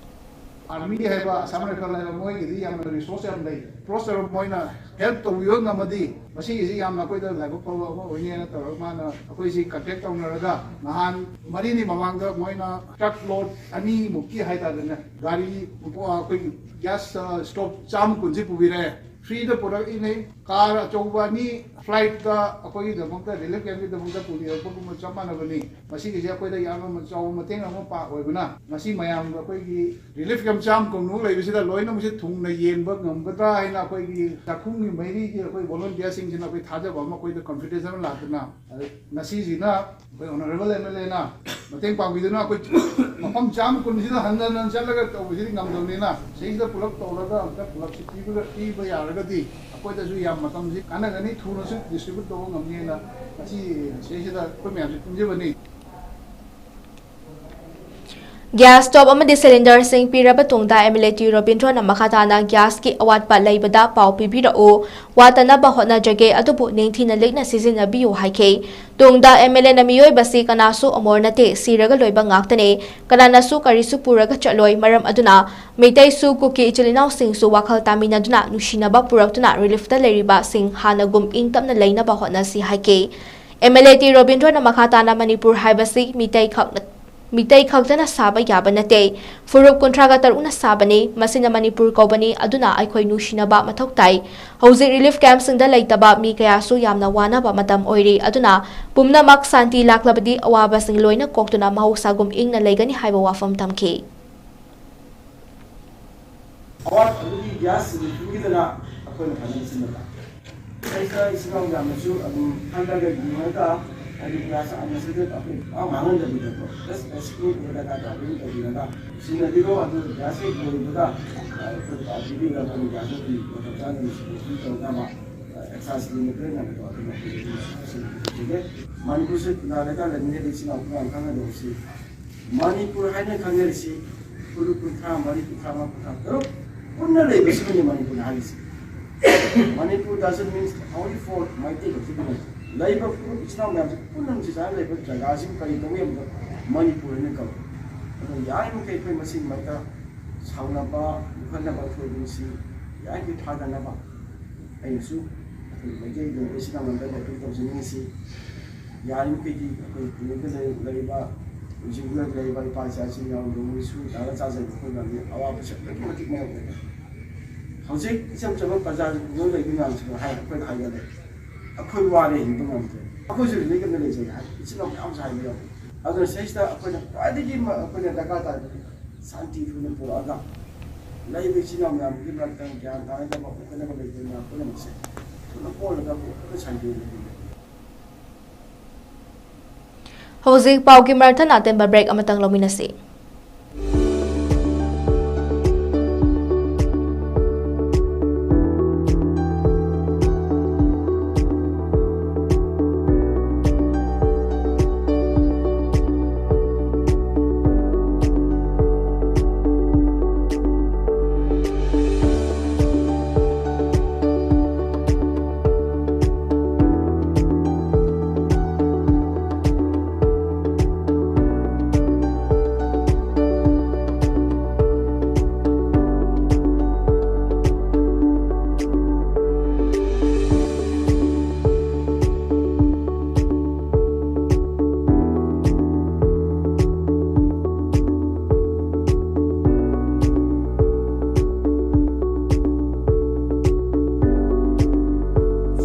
Army ꯍꯥꯏꯕ Assam Rifle ꯍꯥꯏꯕ ꯃꯣꯏꯒꯤꯗꯤ ꯌꯥꯝꯅ resource ꯌꯥꯝ ꯂꯩ꯫ Approach ꯇꯧꯔꯒ ꯃꯣꯏꯅ help ꯇꯧꯕꯤꯕ ꯉꯝꯃꯗꯤ, ꯃꯁꯤꯒꯤꯁꯤ ꯌꯥꯝꯅ ꯑꯩꯈꯣꯏꯗ ꯂꯥꯏꯕꯛ ꯐꯕ ꯑꯃ ꯑꯣꯏꯅꯤꯅ ꯇꯧꯔꯒ ꯃꯥꯅ ꯑꯩꯈꯣꯏꯁꯤ contact ꯇꯧꯅꯔꯒ ꯅꯍꯥꯟ ꯃꯔꯤꯅꯤ ꯃꯃꯥꯡꯗ ꯃꯣꯏꯅ truck load ꯑꯅꯤꯃꯨꯛꯀꯤ ꯍꯥꯏꯇꯥꯔꯦꯅꯦ, ꯒꯥꯔꯤ, ꯑꯩꯈꯣꯏꯒꯤ gas, ꯑ, stove ꯆꯥꯝꯃ ꯀꯨꯟꯁꯤ ꯄꯨꯕꯤꯔꯛꯑꯦ꯫ ꯐ꯭ꯔꯤꯗ ꯄꯨꯔꯛꯏꯅꯤ꯫ ꯀꯥꯔ ꯑꯆꯧꯕ ꯑꯅꯤ ꯐ꯭ꯂꯥꯏꯠꯇ ꯑꯩꯈꯣꯏꯒꯤꯗꯃꯛꯇ, ꯔꯤꯂꯤꯐ ꯀꯦꯝꯞꯀꯤꯗꯃꯛꯇ ꯄꯨꯕꯤꯔꯛꯄꯒꯨꯝꯕ ꯆꯞ ꯃꯥꯟꯅꯕꯅꯤ꯫ ꯃꯁꯤꯒꯤꯁꯦ ꯑꯩꯈꯣꯏꯗ ꯌꯥꯝꯅ ꯆꯥꯎꯕ ꯃꯇꯦꯡ ꯑꯃ ꯄꯥꯡ ꯑꯣꯏꯕꯅ, ꯃꯁꯤ ꯃꯌꯥꯝꯒ ꯑꯩꯈꯣꯏꯒꯤ ꯔꯤꯂꯤꯐ ꯀꯦꯝꯞ ꯆꯥꯝꯃ ꯀꯨꯟꯃꯨꯛ ꯂꯩꯕꯁꯤꯗ ꯂꯣꯏꯅꯃꯛꯁꯦ ꯊꯨꯡꯅ ꯌꯦꯟꯕ ꯉꯝꯒꯗ꯭ꯔꯥ ꯍꯥꯏꯅ ꯑꯩꯈꯣꯏꯒꯤ ꯆꯥꯛꯈꯨꯝꯒꯤ ꯃꯩꯔꯤꯒꯤ ꯑꯩꯈꯣꯏ ꯚꯣꯂꯨꯟꯇꯤꯌꯔꯁꯤꯡꯁꯤꯅ ꯑꯩꯈꯣꯏ ꯊꯥꯖꯕ ꯑꯃ, ꯑꯩꯈꯣꯏꯗ ꯀꯟꯐꯤꯗꯦꯟꯁ ꯑꯃ ꯂꯥꯛꯇꯨꯅ, ꯑꯗ ꯉꯁꯤꯁꯤꯅ ꯑꯩꯈꯣꯏ ꯑꯣꯅꯔꯦꯕꯜ ꯑꯦꯝ ꯑꯦꯜ ꯑꯦꯅ ꯃꯇꯦꯡ ꯄꯥꯡꯕꯤꯗꯨꯅ ꯑꯩꯈꯣꯏ ꯃꯐꯝ ꯆꯥꯝꯃ ꯀꯨꯟꯁꯤꯗ ꯍꯟꯖꯟ ꯍꯟꯖꯟ ꯆꯠꯂꯒ ꯇꯧꯕꯁꯤꯗꯤ ꯉꯝꯗꯕꯅꯤꯅ, ꯁꯤꯁꯤꯗ ꯄꯨꯂꯞ ꯇꯧꯔꯒ ꯑꯝꯇ ꯄꯨꯂꯞꯁꯤ ꯄꯤꯕ, ꯄꯤꯕ ꯌꯥꯔꯒꯗꯤ ꯑꯩꯈꯣꯏꯗꯁꯨ ꯌꯥꯝ ꯃꯇꯝꯁꯤ ꯀꯥꯟꯅꯒꯅꯤ, ꯊꯨꯅꯁꯨ ꯗꯤꯁꯇ꯭ꯔꯤꯕ꯭ꯌꯨꯠ ꯇꯧꯕ ꯉꯝꯅꯤꯅ ꯉꯁꯤ ꯁꯤꯁꯤꯗ ꯑꯩꯈꯣꯏ ꯃꯌꯥꯝꯁꯤ ꯄꯨꯟꯖꯕꯅꯤ꯫ ꯒ꯭ꯌꯥꯁ ꯁ꯭ꯇꯣꯞ ꯑꯃꯗꯤ ꯁꯤꯂꯤꯟꯗꯔꯁꯤꯡ ꯄꯤꯔꯕ ꯇꯨꯡꯗ ꯑꯦꯝ ꯑꯦꯜ ꯑꯦ ꯇꯤ ꯔꯣꯕꯤꯟꯗ꯭ꯔꯣꯅ ꯃꯈꯥ ꯇꯥꯅ ꯒ꯭ꯌꯥꯁꯀꯤ ꯑꯋꯥꯠꯄ ꯂꯩꯕꯗ ꯄꯥꯎ ꯄꯤꯕꯤꯔꯛꯎ, ꯋꯥꯠꯇꯅꯕ ꯍꯣꯠꯅꯖꯒꯦ, ꯑꯗꯨꯕꯨ ꯅꯤꯡꯊꯤꯅ ꯂꯤꯛꯅ ꯁꯤꯖꯤꯟꯅꯕꯤꯌꯨ ꯍꯥꯏꯈꯤ꯫ ꯇꯨꯡꯗ ꯑꯦꯝ ꯑꯦꯜ ꯑꯦꯅ ꯃꯤꯑꯣꯏꯕꯁꯤ ꯀꯅꯥꯁꯨ ꯑꯃꯣꯔ ꯅꯠꯇꯦ, ꯁꯤꯔꯒ ꯂꯣꯏꯕ ꯉꯥꯛꯇꯅꯦ, ꯀꯅꯥꯅꯁꯨ ꯀꯔꯤꯁꯨ ꯄꯨꯔꯒ ꯆꯠꯂꯣꯏ, ꯃꯔꯝ ꯑꯗꯨꯅ ꯃꯤꯇꯩꯁꯨ ꯀꯨꯀꯤ ꯏꯆꯤꯜ ꯏꯅꯥꯎꯁꯤꯡꯁꯨ ꯋꯥꯈꯜ ꯇꯥꯃꯤꯟꯅꯗꯨꯅ ꯅꯨꯡꯁꯤꯅꯕ ꯄꯨꯔꯛꯇꯨꯅ ꯔꯤꯂꯤꯐꯇ ꯂꯩꯔꯤꯕꯁꯤꯡ ꯍꯥꯟꯅꯒꯨꯝ ꯏꯪ ꯇꯞꯅ ꯂꯩꯅꯕ ꯍꯣꯠꯅꯁꯤ ꯍꯥꯏꯈꯤ꯫ ꯑꯦꯝ ꯑꯦꯜ ꯑꯦ ꯇꯤ ꯔꯣꯕꯤꯟꯗ꯭ꯔꯣꯅ ꯃꯈꯥ ꯇꯥꯅ ꯃꯅꯤꯄꯨꯔ ꯍꯥꯏꯕꯁꯤ ꯃꯤꯇꯩ ꯈꯛ ꯃꯤꯇꯩ ꯈꯛꯇꯅ ꯁꯥꯕ ꯌꯥꯕ ꯅꯠꯇꯦ꯫ ꯐꯨꯔꯨꯞ ꯀꯨꯟꯊ꯭ꯔꯥꯒ ꯇꯔꯨꯛꯅ ꯁꯥꯕꯅꯤ꯫ ꯃꯁꯤꯅ ꯃꯅꯤꯄꯨꯔ ꯀꯧꯕꯅꯤ꯫ ꯑꯗꯨꯅ ꯑꯩꯈꯣꯏ ꯅꯨꯡꯁꯤꯅꯕ ꯃꯊꯧ ꯇꯥꯏ꯫ ꯍꯧꯖꯤꯛ ꯔꯤꯂꯤꯐ ꯀꯦꯝꯞꯁꯤꯡꯗ ꯂꯩꯇꯕ ꯃꯤ ꯀꯌꯥꯁꯨ ꯌꯥꯝꯅ ꯋꯥꯅꯕ ꯃꯇꯝ ꯑꯣꯏꯔꯤ꯫ ꯑꯗꯨꯅ ꯄꯨꯝꯅꯃꯛ ꯁꯥꯟꯇꯤ ꯂꯥꯛꯂꯕꯗꯤ ꯑꯋꯥꯕꯁꯤꯡ ꯂꯣꯏꯅ ꯀꯣꯛꯇꯨꯅ ꯃꯍꯧꯁꯥꯒꯨꯝ ꯏꯪꯅ ꯂꯩꯒꯅꯤ ꯍꯥꯏꯕ ꯋꯥꯐꯝ ꯊꯝꯈꯤ꯫ ꯑꯋꯥꯠꯄꯗꯨꯒꯤ ꯒ꯭ꯌꯥꯁ ꯁꯤꯂꯤꯟꯗꯔꯒꯤꯗꯅ ꯑꯩꯈꯣꯏꯅ ꯐꯖꯅ ꯁꯤꯟꯅꯕ꯫ ꯑꯩꯈꯣꯏꯗ ꯏꯆꯤꯜ ꯏꯅꯥꯎ ꯃꯌꯥꯝꯅꯁꯨ ꯑꯗꯨꯝ ꯈꯜꯂꯒ ꯌꯦꯡꯉꯒ ꯍꯥꯏꯗꯤ ꯒ꯭ꯌꯥꯁ ꯑꯟꯅꯦꯁꯦꯁꯔꯤ ꯑꯩꯈꯣꯏ ꯄꯥꯛ ꯃꯥꯡꯍꯟꯗꯕꯤꯗꯀꯣ, ꯖꯁ ꯕꯦꯁꯤꯛ ꯅꯤꯗ ꯗꯔꯀꯥꯔ ꯇꯥꯕ ꯑꯗꯨꯝ ꯇꯧꯕꯤꯔꯒ ꯁꯤꯖꯤꯟꯅꯕꯤꯔꯣ꯫ ꯑꯗꯨ ꯒ꯭ꯌꯥꯁ ꯍꯦꯛ ꯂꯣꯏꯕꯒ ꯑꯩꯈꯣꯏ ꯄꯥꯎ ꯄꯤꯕꯤꯔꯒ ꯑꯩꯈꯣꯏꯅ ꯒ꯭ꯌꯥꯁ ꯑꯗꯨꯝ ꯃꯇꯝ ꯆꯥꯅ ꯗꯤꯁꯇ꯭ꯔꯤꯕ꯭ꯌꯨꯁꯟ ꯇꯧꯅꯕ ꯑꯦꯛꯁꯥꯏꯁ ꯂꯤꯃꯤꯠ ꯂꯣꯏꯅ ꯑꯗꯨꯝ ꯁꯤꯖꯤꯟꯅꯕꯤꯔꯒꯦ꯫ ꯃꯅꯤꯄꯨꯔꯁꯦ ꯈꯨꯟꯗꯥꯔꯒ ꯂꯩꯃꯤꯟꯅꯔꯤꯕ ꯏꯆꯤꯜ ꯏꯅꯥꯎ ꯃꯌꯥꯝ ꯈꯪꯒꯗꯧꯕꯁꯤ ꯃꯅꯤꯄꯨꯔ ꯍꯥꯏꯅ ꯈꯪꯅꯔꯤꯁꯤ ꯐꯨꯔꯨꯞ ꯀꯨꯟꯊ꯭ꯔꯥ ꯃꯔꯤ, ꯀꯨꯟꯊ꯭ꯔꯥ ꯃꯉꯥ, ꯀꯨꯟꯊ꯭ꯔꯥ ꯇꯔꯨꯛ ꯄꯨꯟꯅ ꯂꯩꯕꯁꯤꯕꯨꯅꯤ ꯃꯅꯤꯄꯨꯔ ꯍꯥꯏꯔꯤꯁꯤ꯫ Manipur doesn't mean only for Meitei ꯈꯛꯇꯒꯤ ꯅꯠꯇꯦ꯫ ꯂꯩꯔꯤꯕ ꯐꯨꯔꯨꯞ ꯏꯆꯤꯜ ꯏꯅꯥꯎ ꯃꯌꯥꯝꯁꯤ ꯄꯨꯟꯅ ꯅꯨꯡꯁꯤ ꯆꯥꯟꯅꯅ ꯂꯩꯕ ꯖꯒꯥꯁꯤꯕꯨ ꯀꯔꯤ ꯀꯧꯏ ꯍꯥꯏꯕꯗ ꯃꯅꯤꯄꯨꯔ ꯍꯥꯏꯅ ꯀꯧꯏ꯫ ꯑꯗꯨꯅ ꯌꯥꯔꯤꯃꯈꯩ ꯑꯩꯈꯣꯏ ꯃꯁꯤꯒꯤ ꯃꯔꯛꯇ ꯁꯥꯎꯅꯕ, ꯃꯨꯈꯠꯅꯕ ꯊꯣꯛꯏꯕꯁꯤ ꯌꯥꯔꯤꯃꯈꯩ ꯐꯥꯗꯅꯕ ꯑꯩꯅꯁꯨ ꯑꯩꯈꯣꯏ ꯃꯩꯇꯩꯒꯤ ꯑꯣꯏꯕ ꯏꯆꯤꯜ ꯏꯅꯥꯎ ꯃꯌꯥꯝꯗ ꯑꯩꯅ ꯑꯄꯤꯜ ꯇꯧꯖꯅꯤꯡꯉꯤꯁꯤ, ꯌꯥꯔꯤꯃꯈꯩꯗꯤ ꯑꯩꯈꯣꯏ ꯈꯨꯡꯒꯪꯗ ꯂꯩ-, ꯂꯩꯔꯤꯕ, ꯍꯧꯖꯤꯛ ꯈꯨꯡꯒꯪꯗ ꯂꯩꯔꯤꯕ ꯏꯄꯥ ꯏꯆꯥ ꯏꯆꯤꯜ ꯏꯅꯥꯎ ꯅꯣꯡꯃꯒꯤ ꯁꯨꯔ ꯇꯥꯜꯂ ꯆꯥꯖꯔꯤꯕ ꯑꯩꯈꯣꯏ ꯃꯌꯥꯝꯒꯤ ꯑꯋꯥꯕꯁꯦ ꯑꯗꯨꯛꯀꯤ ꯃꯇꯤꯛ ꯃꯥꯌꯣꯛꯅꯔꯦ꯫ ꯍꯧꯖꯤꯛ ꯏꯆꯝ ꯆꯝꯕ ꯄ꯭ꯔꯖꯥꯁꯤꯡ ꯂꯣꯏ ꯂꯩꯕ ꯃꯌꯥꯝꯁꯤꯅ ꯍꯥꯏ, ꯑꯩꯈꯣꯏꯅ ꯍꯥꯏꯒꯠꯂꯦ, ꯑꯩꯈꯣꯏ ꯋꯥꯔꯦ, ꯍꯤꯡꯕ ꯉꯝꯗ꯭ꯔꯦ, ꯑꯩꯈꯣꯏꯁꯨ ꯔꯤꯂꯤꯐ ꯑꯃ ꯂꯩꯖꯩ ꯍꯥꯏ, ꯏꯆꯤꯟ ꯏꯅꯥꯎ ꯃꯌꯥꯝꯁꯨ ꯍꯥꯏꯕ ꯌꯥꯎꯏ꯫ ꯑꯗꯨꯅ ꯁꯤꯗꯩꯁꯤꯗ ꯑꯩꯈꯣꯏꯅ ꯈ꯭ꯋꯥꯏꯗꯒꯤ ꯃ-, ꯑꯩꯈꯣꯏꯅ ꯗꯔꯀꯥꯔ ꯇꯥꯏꯕꯗꯤ ꯁꯥꯟꯇꯤ ꯊꯨꯅ ꯄꯨꯔꯛꯑꯒ ꯂꯩꯔꯤꯕ ꯏꯆꯤꯟ ꯏꯅꯥꯎ ꯃꯌꯥꯝꯒꯤ ꯃꯔꯛꯇ ꯒ꯭ꯌꯥꯟ ꯇꯥꯅꯗꯕ ꯈꯣꯠꯅꯕ ꯂꯩꯕ ꯃꯌꯥꯝ ꯄꯨꯝꯅꯃꯛꯁꯦ ꯊꯨꯅ ꯀꯣꯛꯍꯜꯂꯒ ꯄꯨꯟꯅ ꯁꯥꯟꯇꯤ ꯑꯣꯏꯅ ꯍꯤꯡꯃꯤꯟꯅꯕ꯫ ꯍꯧꯖꯤꯛ ꯄꯥꯎꯒꯤ ꯃꯔꯛ ꯊꯠꯅ ꯑꯇꯦꯟꯕ ꯕ꯭ꯔꯦꯛ ꯑꯃꯇꯪ ꯂꯧꯃꯤꯟꯅꯁꯤ꯫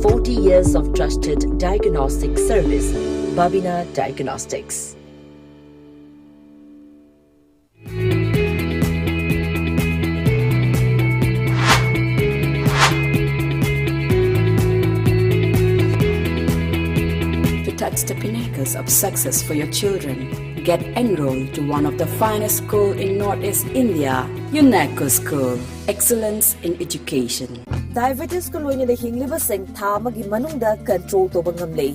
Forty years of trusted diagnostic service, Babina Diagnostics. To touch the pinnacles of success for your children, get enrolled to one of the finest school in Northeast India, UNESCO School, Excellence in Education. Diabetes ꯀ ꯂꯣꯏꯅꯅ ꯍꯤꯡꯂꯤꯕꯁꯤꯡ ꯊꯥ ꯑꯃꯒꯤ ꯃꯅꯨꯡꯗ control ꯇꯧꯕ ꯉꯝꯂꯦ꯫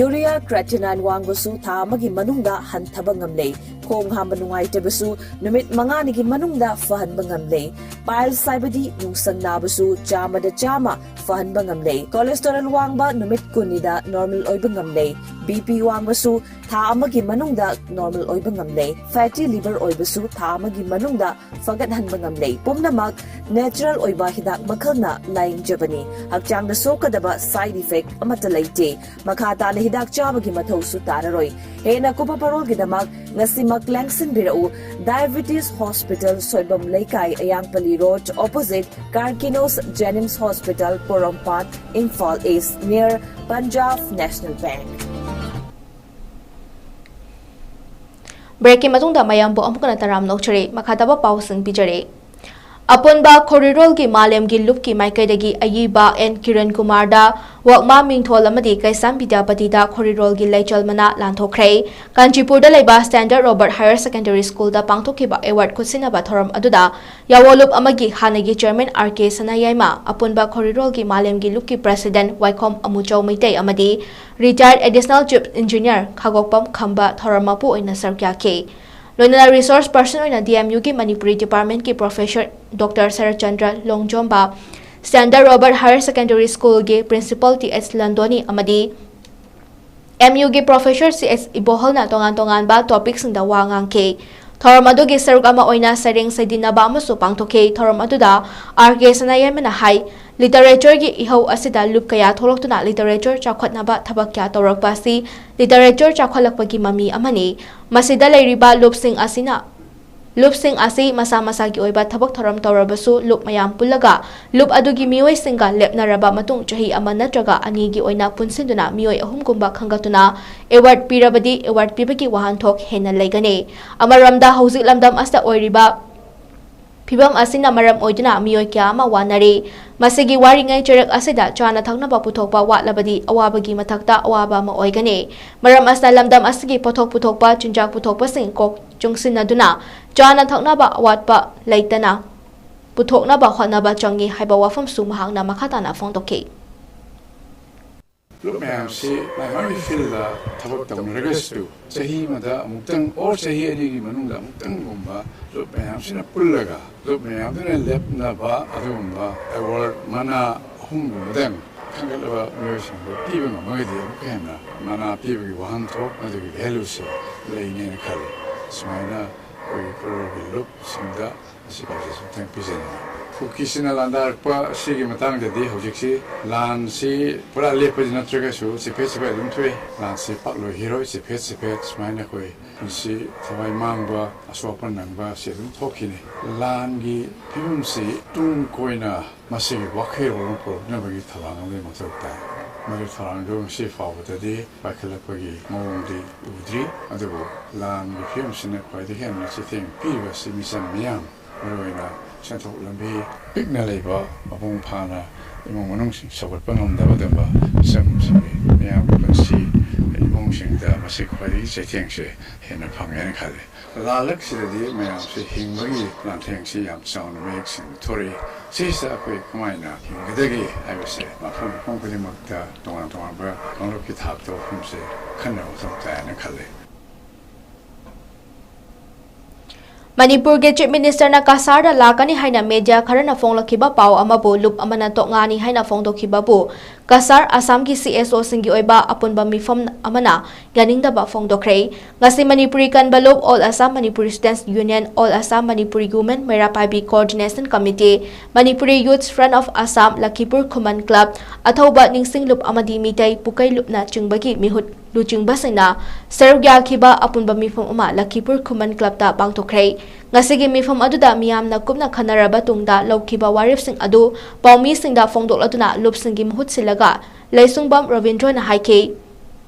Urea creatinine ꯋꯥꯡꯕꯁꯨ ꯊꯥ ꯑꯃꯒꯤ ꯃꯅꯨꯡꯗ ꯍꯟꯊꯕ ꯉꯝꯂꯦ꯫ ꯈꯣꯡ ꯍꯥꯝꯕ ꯅꯨꯡꯉꯥꯏꯇꯕꯁꯨ ꯅꯨꯃꯤꯠ ꯃꯉꯥꯅꯤꯒꯤ ꯃꯅꯨꯡꯗ ꯐꯍꯟꯕ ꯉꯝꯂꯦ꯫ Piles ꯍꯥꯏꯕꯗꯤ ꯅꯨꯡꯁꯪ ꯅꯥꯕꯁꯨ ꯆꯥꯝꯃꯗ ꯆꯥꯝꯃ ꯐꯍꯟꯕ ꯉꯝꯂꯦ꯫ Cholesterol ꯋꯥꯡꯕ ꯅꯨꯃꯤꯠ ꯀꯨꯟꯅꯤꯗ normal ꯑꯣꯏꯕ ꯉꯝꯂꯦ꯫ BP ꯋꯥꯡꯕꯁꯨ ꯊꯥ ꯑꯃꯒꯤ ꯃꯅꯨꯡꯗ normal ꯑꯣꯏꯕ ꯉꯝꯂꯦ꯫ Fatty liver ꯑꯣꯏꯕꯁꯨ ꯊꯥ ꯑꯃꯒꯤ ꯃꯅꯨꯡꯗ ꯐꯒꯠꯍꯟꯕ ꯉꯝꯂꯦ꯫ ꯄꯨꯝꯅꯃꯛ natural ꯑꯣꯏꯕ ꯍꯤꯗꯥꯛ ꯃꯈꯜꯅ ꯂꯥꯌꯦꯡꯖꯕꯅꯤ꯫ ꯍꯛꯆꯥꯡꯗ ꯁꯣꯛꯀꯗꯕ side effect ꯑꯃꯠꯇ ꯂꯩꯇꯦ꯫ ꯃꯈꯥ ꯇꯥꯅ ꯍꯤꯗꯥꯛ ꯆꯥꯕꯒꯤ ꯃꯊꯧꯁꯨ ꯇꯥꯔꯔꯣꯏ꯫ ꯍꯦꯟꯅ ꯀꯨꯞꯄ ꯃꯔꯣꯜꯒꯤꯗꯃꯛ ꯉꯁꯤꯃꯛ ꯂꯦꯡꯁꯤꯟꯕꯤꯔꯛꯎ꯫ Diabetes Hospital, Soibam Leikai, Ayangpalli road, opposite Carkinos Jenims Hospital, Porompat, Imphal east, near Punjab National Bank꯫ ꯕ꯭ꯔꯦꯛꯀꯤ ꯃꯇꯨꯡꯗ ꯃꯌꯥꯝꯕꯨ ꯑꯃꯨꯛ ꯍꯟꯅ ꯇꯔꯥꯝꯅ ꯑꯣꯛꯆꯔꯤ꯫ ꯃꯈꯥ ꯇꯥꯕ ꯄꯥꯎꯁꯤꯡ ꯄꯤꯖꯔꯤ꯫ ꯑꯄꯨꯟꯕ ꯈꯣꯔꯤꯔꯣꯜꯒꯤ ꯃꯥꯂꯦꯝꯒꯤ ꯂꯨꯞꯀꯤ ꯃꯥꯏꯀꯩꯗꯒꯤ ꯑꯏꯕ ꯑꯦꯟ ꯀꯤꯔꯟ ꯀꯨꯃꯥꯔꯗ, ꯋꯛꯃꯥ ꯃꯤꯡꯊꯣꯜ ꯑꯃꯗꯤ ꯀꯩꯁꯥꯝ ꯕꯤꯗ꯭ꯌꯥꯄꯇꯤꯗ ꯈꯣꯔꯤꯔꯣꯜꯒꯤ ꯂꯩꯆꯜ ꯃꯅꯥ ꯂꯥꯟꯊꯣꯛꯈ꯭ꯔꯦ꯫ ꯀꯥꯟꯆꯤꯄꯨꯔꯗ ꯂꯩꯕ ꯁ꯭ꯇꯦꯟꯗꯔꯗ ꯔꯣꯕꯔꯠ ꯍꯥꯌꯔ ꯁꯦꯀꯦꯟꯗꯔꯤ ꯁ꯭ꯀꯨꯜꯗ ꯄꯥꯡꯊꯣꯛꯈꯤꯕ ꯑꯦꯋꯥꯔꯗ ꯈꯨꯠꯁꯤꯟꯅꯕ ꯊꯧꯔꯝ ꯑꯗꯨꯗ ꯌꯥꯋꯣꯂꯨꯞ ꯑꯃꯒꯤ ꯍꯥꯟꯅꯒꯤ ꯆꯤꯌꯔꯃꯦꯟ ꯑꯥꯔ ꯀꯦ ꯁꯅꯥꯌꯥꯏꯃ, ꯑꯄꯨꯟꯕ ꯈꯣꯔꯤꯔꯣꯜꯒꯤ ꯃꯥꯂꯦꯝꯒꯤ ꯂꯨꯞꯀꯤ ꯄ꯭ꯔꯦꯁꯤꯗꯦꯟꯠ ꯋꯥꯏꯈꯣꯝ ꯑꯃꯨꯆꯧ ꯃꯩꯇꯩ ꯑꯃꯗꯤ ꯔꯤꯇꯥꯌꯔꯗ ꯑꯦꯗꯤꯁꯅꯦꯜ ꯆꯤꯐ ꯏꯟꯖꯤꯅꯤꯌꯔ ꯈꯥꯒꯣꯛꯄꯝ ꯈꯝꯕ ꯊꯧꯔꯝ ꯃꯄꯨ ꯑꯣꯏꯅ ꯁꯔꯨꯛ ꯌꯥꯈꯤ꯫ ꯂꯣꯏꯅꯅ ꯔꯤꯁꯣꯔꯁ ꯄꯔꯁꯟ ꯑꯣꯏꯅ ꯗꯤ ꯑꯦꯝ ꯌꯨꯒꯤ ꯃꯅꯤꯄꯨꯔꯤ ꯗꯤꯄꯥꯔꯠꯃꯦꯟꯠꯀꯤ professor doctor Saratchandra Longjomba, Standard Robert Higher Secondary ꯁ꯭ꯀꯨꯜꯒꯤ ꯄ꯭ꯔꯤꯟꯁꯤꯄꯜ ꯇꯤ ꯑꯦꯁ ꯂꯟꯗꯣꯅꯤ ꯑꯃꯗꯤ ꯑꯦꯝ ꯌꯨꯒꯤ ꯄ꯭ꯔꯣꯐꯦꯁꯔ ꯁꯤ ꯑꯦꯁ ꯏꯕꯣꯍꯜꯅ ꯇꯣꯉꯥꯟ ꯇꯣꯉꯥꯟꯕ ꯇꯣꯄꯤꯛꯁꯤꯡꯗ ꯋꯥ ꯉꯥꯡꯈꯤ꯫ ꯊꯧꯔꯝ ꯑꯗꯨꯒꯤ ꯁꯔꯨꯛ ꯑꯃ ꯑꯣꯏꯅ ꯁꯩꯔꯦꯡ ꯁꯩꯗꯤꯟꯅꯕ ꯑꯃꯁꯨ ꯄꯥꯡꯊꯣꯛꯈꯤ꯫ ꯊꯧꯔꯝ ꯑꯗꯨꯗ ꯑꯥꯔ ꯀꯦ ꯁꯅꯥꯌꯥꯏꯃꯅ ꯍꯥꯏ, ꯂꯤꯇꯔꯦꯆꯔꯒꯤ ꯏꯍꯧ ꯑꯁꯤꯗ ꯂꯨꯞ ꯀꯌꯥ ꯊꯣꯛꯂꯛꯇꯨꯅ ꯂꯤꯇꯔꯦꯆꯔ ꯆꯥꯎꯈꯠꯅꯕ ꯊꯕꯛ ꯀꯌꯥ ꯇꯧꯔꯛꯄ ꯑꯁꯤ ꯂꯤꯇꯔꯦꯆꯔ ꯆꯥꯎꯈꯠꯂꯛꯄꯒꯤ ꯃꯃꯤ ꯑꯃꯅꯤ꯫ ꯃꯁꯤꯗ ꯂꯩꯔꯤꯕ ꯂꯨꯞꯁꯤꯡ ꯑꯁꯤꯅ, ꯂꯨꯞꯁꯤꯡ ꯑꯁꯤ ꯃꯁꯥ ꯃꯁꯥꯒꯤ ꯑꯣꯏꯕ ꯊꯕꯛ ꯊꯧꯔꯝ ꯇꯧꯔꯕꯁꯨ, ꯂꯨꯞ ꯃꯌꯥꯝ ꯄꯨꯜꯂꯒ ꯂꯨꯞ ꯑꯗꯨꯒꯤ ꯃꯤꯑꯣꯏꯁꯤꯡꯒ ꯂꯦꯞꯅꯔꯕ ꯃꯇꯨꯡ ꯆꯍꯤ ꯑꯃ ꯅꯠꯇ꯭ꯔꯒ ꯑꯅꯤꯒꯤ ꯑꯣꯏꯅ ꯄꯨꯟꯁꯤꯟꯗꯨꯅ ꯃꯤꯑꯣꯏ ꯑꯍꯨꯝꯒꯨꯝꯕ ꯈꯟꯒꯠꯇꯨꯅ ꯑꯦꯋꯥꯔꯗ ꯄꯤꯔꯕꯗꯤ ꯑꯦꯋꯥꯔꯗ ꯄꯤꯕꯒꯤ ꯋꯥꯍꯟꯊꯣꯛ ꯍꯦꯟꯅ ꯂꯩꯒꯅꯤ꯫ ꯑꯃꯔꯣꯝꯗ ꯍꯧꯖꯤꯛ ꯂꯝꯗꯝ ꯑꯁꯤꯗ ꯑꯣꯏꯔꯤꯕ ꯐꯤꯕꯝ ꯑꯁꯤꯅ ꯃꯔꯝ ꯑꯣꯏꯗꯨꯅ ꯃꯤꯑꯣꯏ ꯀꯌꯥ ꯑꯃ ꯋꯥꯅꯔꯤ꯫ ꯃꯁꯤꯒꯤ ꯋꯥꯔꯤꯉꯩ ꯆꯩꯔꯛ ꯑꯁꯤꯗ ꯆꯥꯅ ꯊꯛꯅꯕ ꯄꯨꯊꯣꯛꯄ ꯋꯥꯠꯂꯕꯗꯤ ꯑꯋꯥꯕꯒꯤ ꯃꯊꯛꯇ ꯑꯋꯥꯕ ꯑꯃ ꯑꯣꯏꯒꯅꯤ꯫ ꯃꯔꯝ ꯑꯁꯤꯅ ꯂꯝꯗꯝ ꯑꯁꯤꯒꯤ ꯄꯣꯠꯊꯣꯛ ꯄꯨꯊꯣꯛꯄ, ꯆꯤꯟꯖꯥꯛ ꯄꯨꯊꯣꯛꯄꯁꯤꯡ ꯀꯣꯛ ꯆꯨꯡꯁꯤꯟꯅꯗꯨꯅ ꯆꯥꯅ ꯊꯛꯅꯕ ꯑꯋꯥꯠꯄ ꯂꯩꯇꯅ ꯄꯨꯊꯣꯛꯅꯕ ꯍꯣꯠꯅꯕ ꯆꯪꯏ ꯍꯥꯏꯕ ꯋꯥꯐꯝꯁꯨ ꯃꯍꯥꯛꯅ ꯃꯈꯥ ꯇꯥꯅ ꯐꯣꯡꯗꯣꯛꯈꯤ꯫ ꯂꯨꯞ ꯃꯌꯥꯝꯁꯤ ꯃꯥꯏ ꯃꯥꯏꯒꯤ ꯐꯤꯜꯗ ꯊꯕꯛ ꯇꯧꯅꯔꯒꯁꯨ, ꯆꯍꯤ ꯑꯃꯗ ꯑꯃꯨꯛꯇꯪ ꯑꯣꯔ ꯆꯍꯤ ꯑꯅꯤꯒꯤ ꯃꯅꯨꯡꯗ ꯑꯃꯨꯛꯇꯪꯒꯨꯝꯕ ꯂꯨꯞ ꯃꯌꯥꯝꯁꯤꯅ ꯄꯨꯜꯂꯒ ꯂꯨꯞ ꯃꯌꯥꯝꯗꯨꯅ ꯂꯦꯞꯅꯕ ꯑꯗꯨꯒꯨꯝꯕ ꯑꯦꯋꯥꯔꯗ ꯃꯅꯥ ꯑꯍꯨꯝꯒꯨꯝꯕꯗꯪ ꯈꯟꯒꯠꯂꯕ ꯃꯤꯑꯣꯏꯁꯤꯡꯗ ꯄꯤꯕ ꯉꯝꯃꯒꯗꯤ ꯑꯃꯨꯛꯀ ꯍꯦꯟꯅ ꯃꯅꯥ ꯄꯤꯕꯒꯤ ꯋꯥꯍꯟꯊꯣꯛ ꯃꯗꯨꯒꯤ ꯚꯦꯂꯨꯁꯦ ꯂꯩꯅꯦꯅ ꯈꯜꯂꯤ꯫ ꯁꯨꯃꯥꯏꯅ ꯑꯩꯈꯣꯏꯒꯤ ꯈꯨꯔꯣꯜꯒꯤ ꯂꯨꯞꯁꯤꯡꯗ ꯑꯁꯤ ꯄꯥꯎꯖꯦꯜꯁꯦ ꯑꯃꯨꯛꯇꯪ ꯄꯤꯖꯅꯤꯡꯉꯤ꯫ ꯀꯨꯀꯤꯁꯤꯡꯅ ꯂꯥꯟꯗꯥꯔꯛꯄ ꯑꯁꯤꯒꯤ ꯃꯇꯥꯡꯗꯗꯤ ꯍꯧꯖꯤꯛꯁꯤ ꯂꯥꯟꯁꯤ ꯄꯨꯔꯥ ꯂꯦꯞꯄꯗꯤ ꯅꯠꯇ꯭ꯔꯒꯁꯨ ꯆꯤꯐꯦꯠ ꯆꯤꯐꯦꯠ ꯑꯗꯨꯝ ꯊꯣꯛꯑꯦ꯫ ꯂꯥꯟꯁꯤ ꯄꯥꯛ ꯂꯣꯏꯈꯤꯔꯣꯏ꯫ ꯆꯤꯐꯦꯠ ꯆꯤꯐꯦꯠ ꯁꯨꯃꯥꯏꯅ ꯑꯩꯈꯣꯏ ꯄꯨꯟꯁꯤ ꯊꯋꯥꯏ ꯃꯥꯡꯕ, ꯑꯁꯣꯛ ꯑꯄꯟ ꯅꯪꯕ ꯑꯁꯤ ꯑꯗꯨꯝ ꯊꯣꯛꯈꯤꯅꯤ꯫ ꯂꯥꯟꯒꯤ ꯐꯤꯕꯝꯁꯤ ꯇꯨꯡ ꯀꯣꯏꯅ ꯃꯁꯤꯒꯤ ꯋꯥꯈꯜꯂꯣꯟ ꯑꯃ ꯄꯨꯔꯛꯅꯕꯒꯤ ꯊꯧꯔꯥꯡ ꯑꯃꯗꯤ ꯃꯊꯧ ꯇꯥꯏ꯫ ꯃꯗꯨ ꯊꯧꯔꯥꯡꯗꯨ ꯉꯁꯤ ꯐꯥꯎꯕꯗꯗꯤ ꯄꯥꯏꯈꯠꯂꯛꯄꯒꯤ ꯃꯑꯣꯡꯗꯤ ꯎꯗ꯭ꯔꯤ꯫ ꯑꯗꯨꯕꯨ ꯂꯥꯟꯒꯤ ꯐꯤꯕꯝꯁꯤꯅ ꯈ꯭ꯋꯥꯏꯗꯒꯤ ꯍꯦꯟꯅ ꯆꯩꯊꯦꯡ ꯄꯤꯔꯤꯕ ꯑꯁꯤ ꯃꯤꯆꯝ ꯃꯤꯌꯥꯝ, ꯃꯔꯨꯑꯣꯏꯅ ꯁꯦꯟꯊꯣꯛ ꯂꯝꯕꯤ ꯄꯤꯛꯅ ꯂꯩꯕ, ꯃꯄꯨꯡ ꯐꯥꯅ ꯏꯃꯨꯡ ꯃꯅꯨꯡꯁꯤꯡ ꯁꯧꯒꯠꯄ ꯉꯝꯗꯕ ꯑꯗꯨꯒꯨꯝꯕ ꯃꯤꯆꯝꯁꯤꯡꯒꯤ ꯃꯤꯌꯥꯝꯒꯤ ꯄꯨꯟꯁꯤ ꯏꯃꯨꯡꯁꯤꯡꯗ ꯃꯁꯤ ꯈ꯭ꯋꯥꯏꯗꯒꯤ ꯆꯩꯊꯦꯡꯁꯦ ꯍꯦꯟꯅ ꯐꯪꯉꯦꯅ ꯈꯜꯂꯤ꯫ ꯂꯥꯜꯂꯛꯁꯤꯗꯗꯤ ꯃꯌꯥꯝꯁꯦ ꯍꯤꯡꯕꯒꯤ ꯂꯥꯟꯊꯦꯡꯁꯤ ꯌꯥꯝ ꯆꯥꯎꯅ ꯃꯌꯦꯛ ꯁꯦꯡꯅ ꯊꯣꯔꯛꯏ꯫ ꯁꯤꯁꯤꯗ ꯑꯩꯈꯣꯏ ꯀꯃꯥꯏꯅ ꯍꯤꯡꯒꯗꯒꯦ ꯍꯥꯏꯕꯁꯦ ꯃꯐꯝ ꯃꯐꯝ ꯈꯨꯗꯤꯡꯃꯛꯇ ꯇꯣꯉꯥꯟ ꯇꯣꯉꯥꯟꯕ ꯀꯥꯡꯂꯨꯞꯀꯤ ꯊꯥꯛꯇ ꯋꯥꯐꯝꯁꯦ ꯈꯟꯅꯕ ꯃꯊꯧ ꯇꯥꯏꯅ ꯈꯜꯂꯤ꯫ ꯃꯅꯤꯄꯨꯔꯒꯤ ꯆꯤꯐ ꯃꯤꯅꯤꯁꯇꯔꯅ ꯀꯁꯥꯔꯗ ꯂꯥꯛꯀꯅꯤ ꯍꯥꯏꯅ ꯃꯦꯗꯤꯌꯥ ꯈꯔꯅ ꯐꯣꯡꯂꯛꯈꯤꯕ ꯄꯥꯎ ꯑꯃꯕꯨ ꯂꯨꯞ ꯑꯃꯅ ꯇꯣꯛꯉꯥꯅꯤ ꯍꯥꯏꯅ ꯐꯣꯡꯗꯣꯛꯈꯤꯕꯕꯨ ꯀꯁꯥꯔ ꯑꯁꯥꯝꯒꯤ ꯁꯤ ꯑꯦꯁ ꯑꯣꯁꯤꯡꯒꯤ ꯑꯣꯏꯕ ꯑꯄꯨꯟꯕ ꯃꯤꯐꯝ ꯑꯃꯅ ꯌꯥꯅꯤꯡꯗꯕ ꯐꯣꯡꯗꯣꯛꯈ꯭ꯔꯦ꯫ ꯉꯁꯤ ꯃꯅꯤꯄꯨꯔꯤ ꯀꯟꯕ ꯂꯨꯞ, All Assam Manipuri Students Union, All Assam Manipuri Women, Meira Paibi Coordination Committee, Manipuri Youth Front of Assam, Lakhipur Khuman club, ꯑꯊꯧꯕ ꯅꯤꯡꯁꯤꯡ ꯂꯨꯞ ꯑꯃꯗꯤ ꯃꯤꯇꯩ ꯄꯨꯀꯩ ꯂꯨꯞꯅ ꯆꯤꯡꯕꯒꯤ ꯃꯤꯍꯨꯠ ꯂꯨꯆꯤꯡꯕꯁꯤꯡꯅ ꯁꯔꯨꯛ ꯌꯥꯈꯤꯕ ꯑꯄꯨꯟꯕ ꯃꯤꯐꯝ ꯑꯃ ꯂꯈꯤꯄꯨꯔ ꯈꯨꯃꯟ ꯀ꯭ꯂꯕꯇ ꯄꯥꯡꯊꯣꯛꯈ꯭ꯔꯦ꯫ ꯉꯁꯤꯒꯤ ꯃꯤꯐꯝ ꯑꯗꯨꯗ ꯃꯤꯌꯥꯝꯅ ꯀꯨꯞꯅ ꯈꯟꯅꯔꯕ ꯇꯨꯡꯗ ꯂꯧꯈꯤꯕ ꯋꯥꯔꯦꯞꯁꯤꯡ ꯑꯗꯨ ꯄꯥꯎꯃꯤꯁꯤꯡꯗ ꯐꯣꯡꯗꯣꯛꯂꯗꯨꯅ ꯂꯨꯞꯁꯤꯡꯒꯤ ꯃꯍꯨꯠ ꯁꯤꯜꯂꯒ ꯂꯩꯁꯨꯡꯕꯝ ꯔꯕꯤꯟꯗ꯭ꯔꯣꯅ ꯍꯥꯏꯈꯤ꯫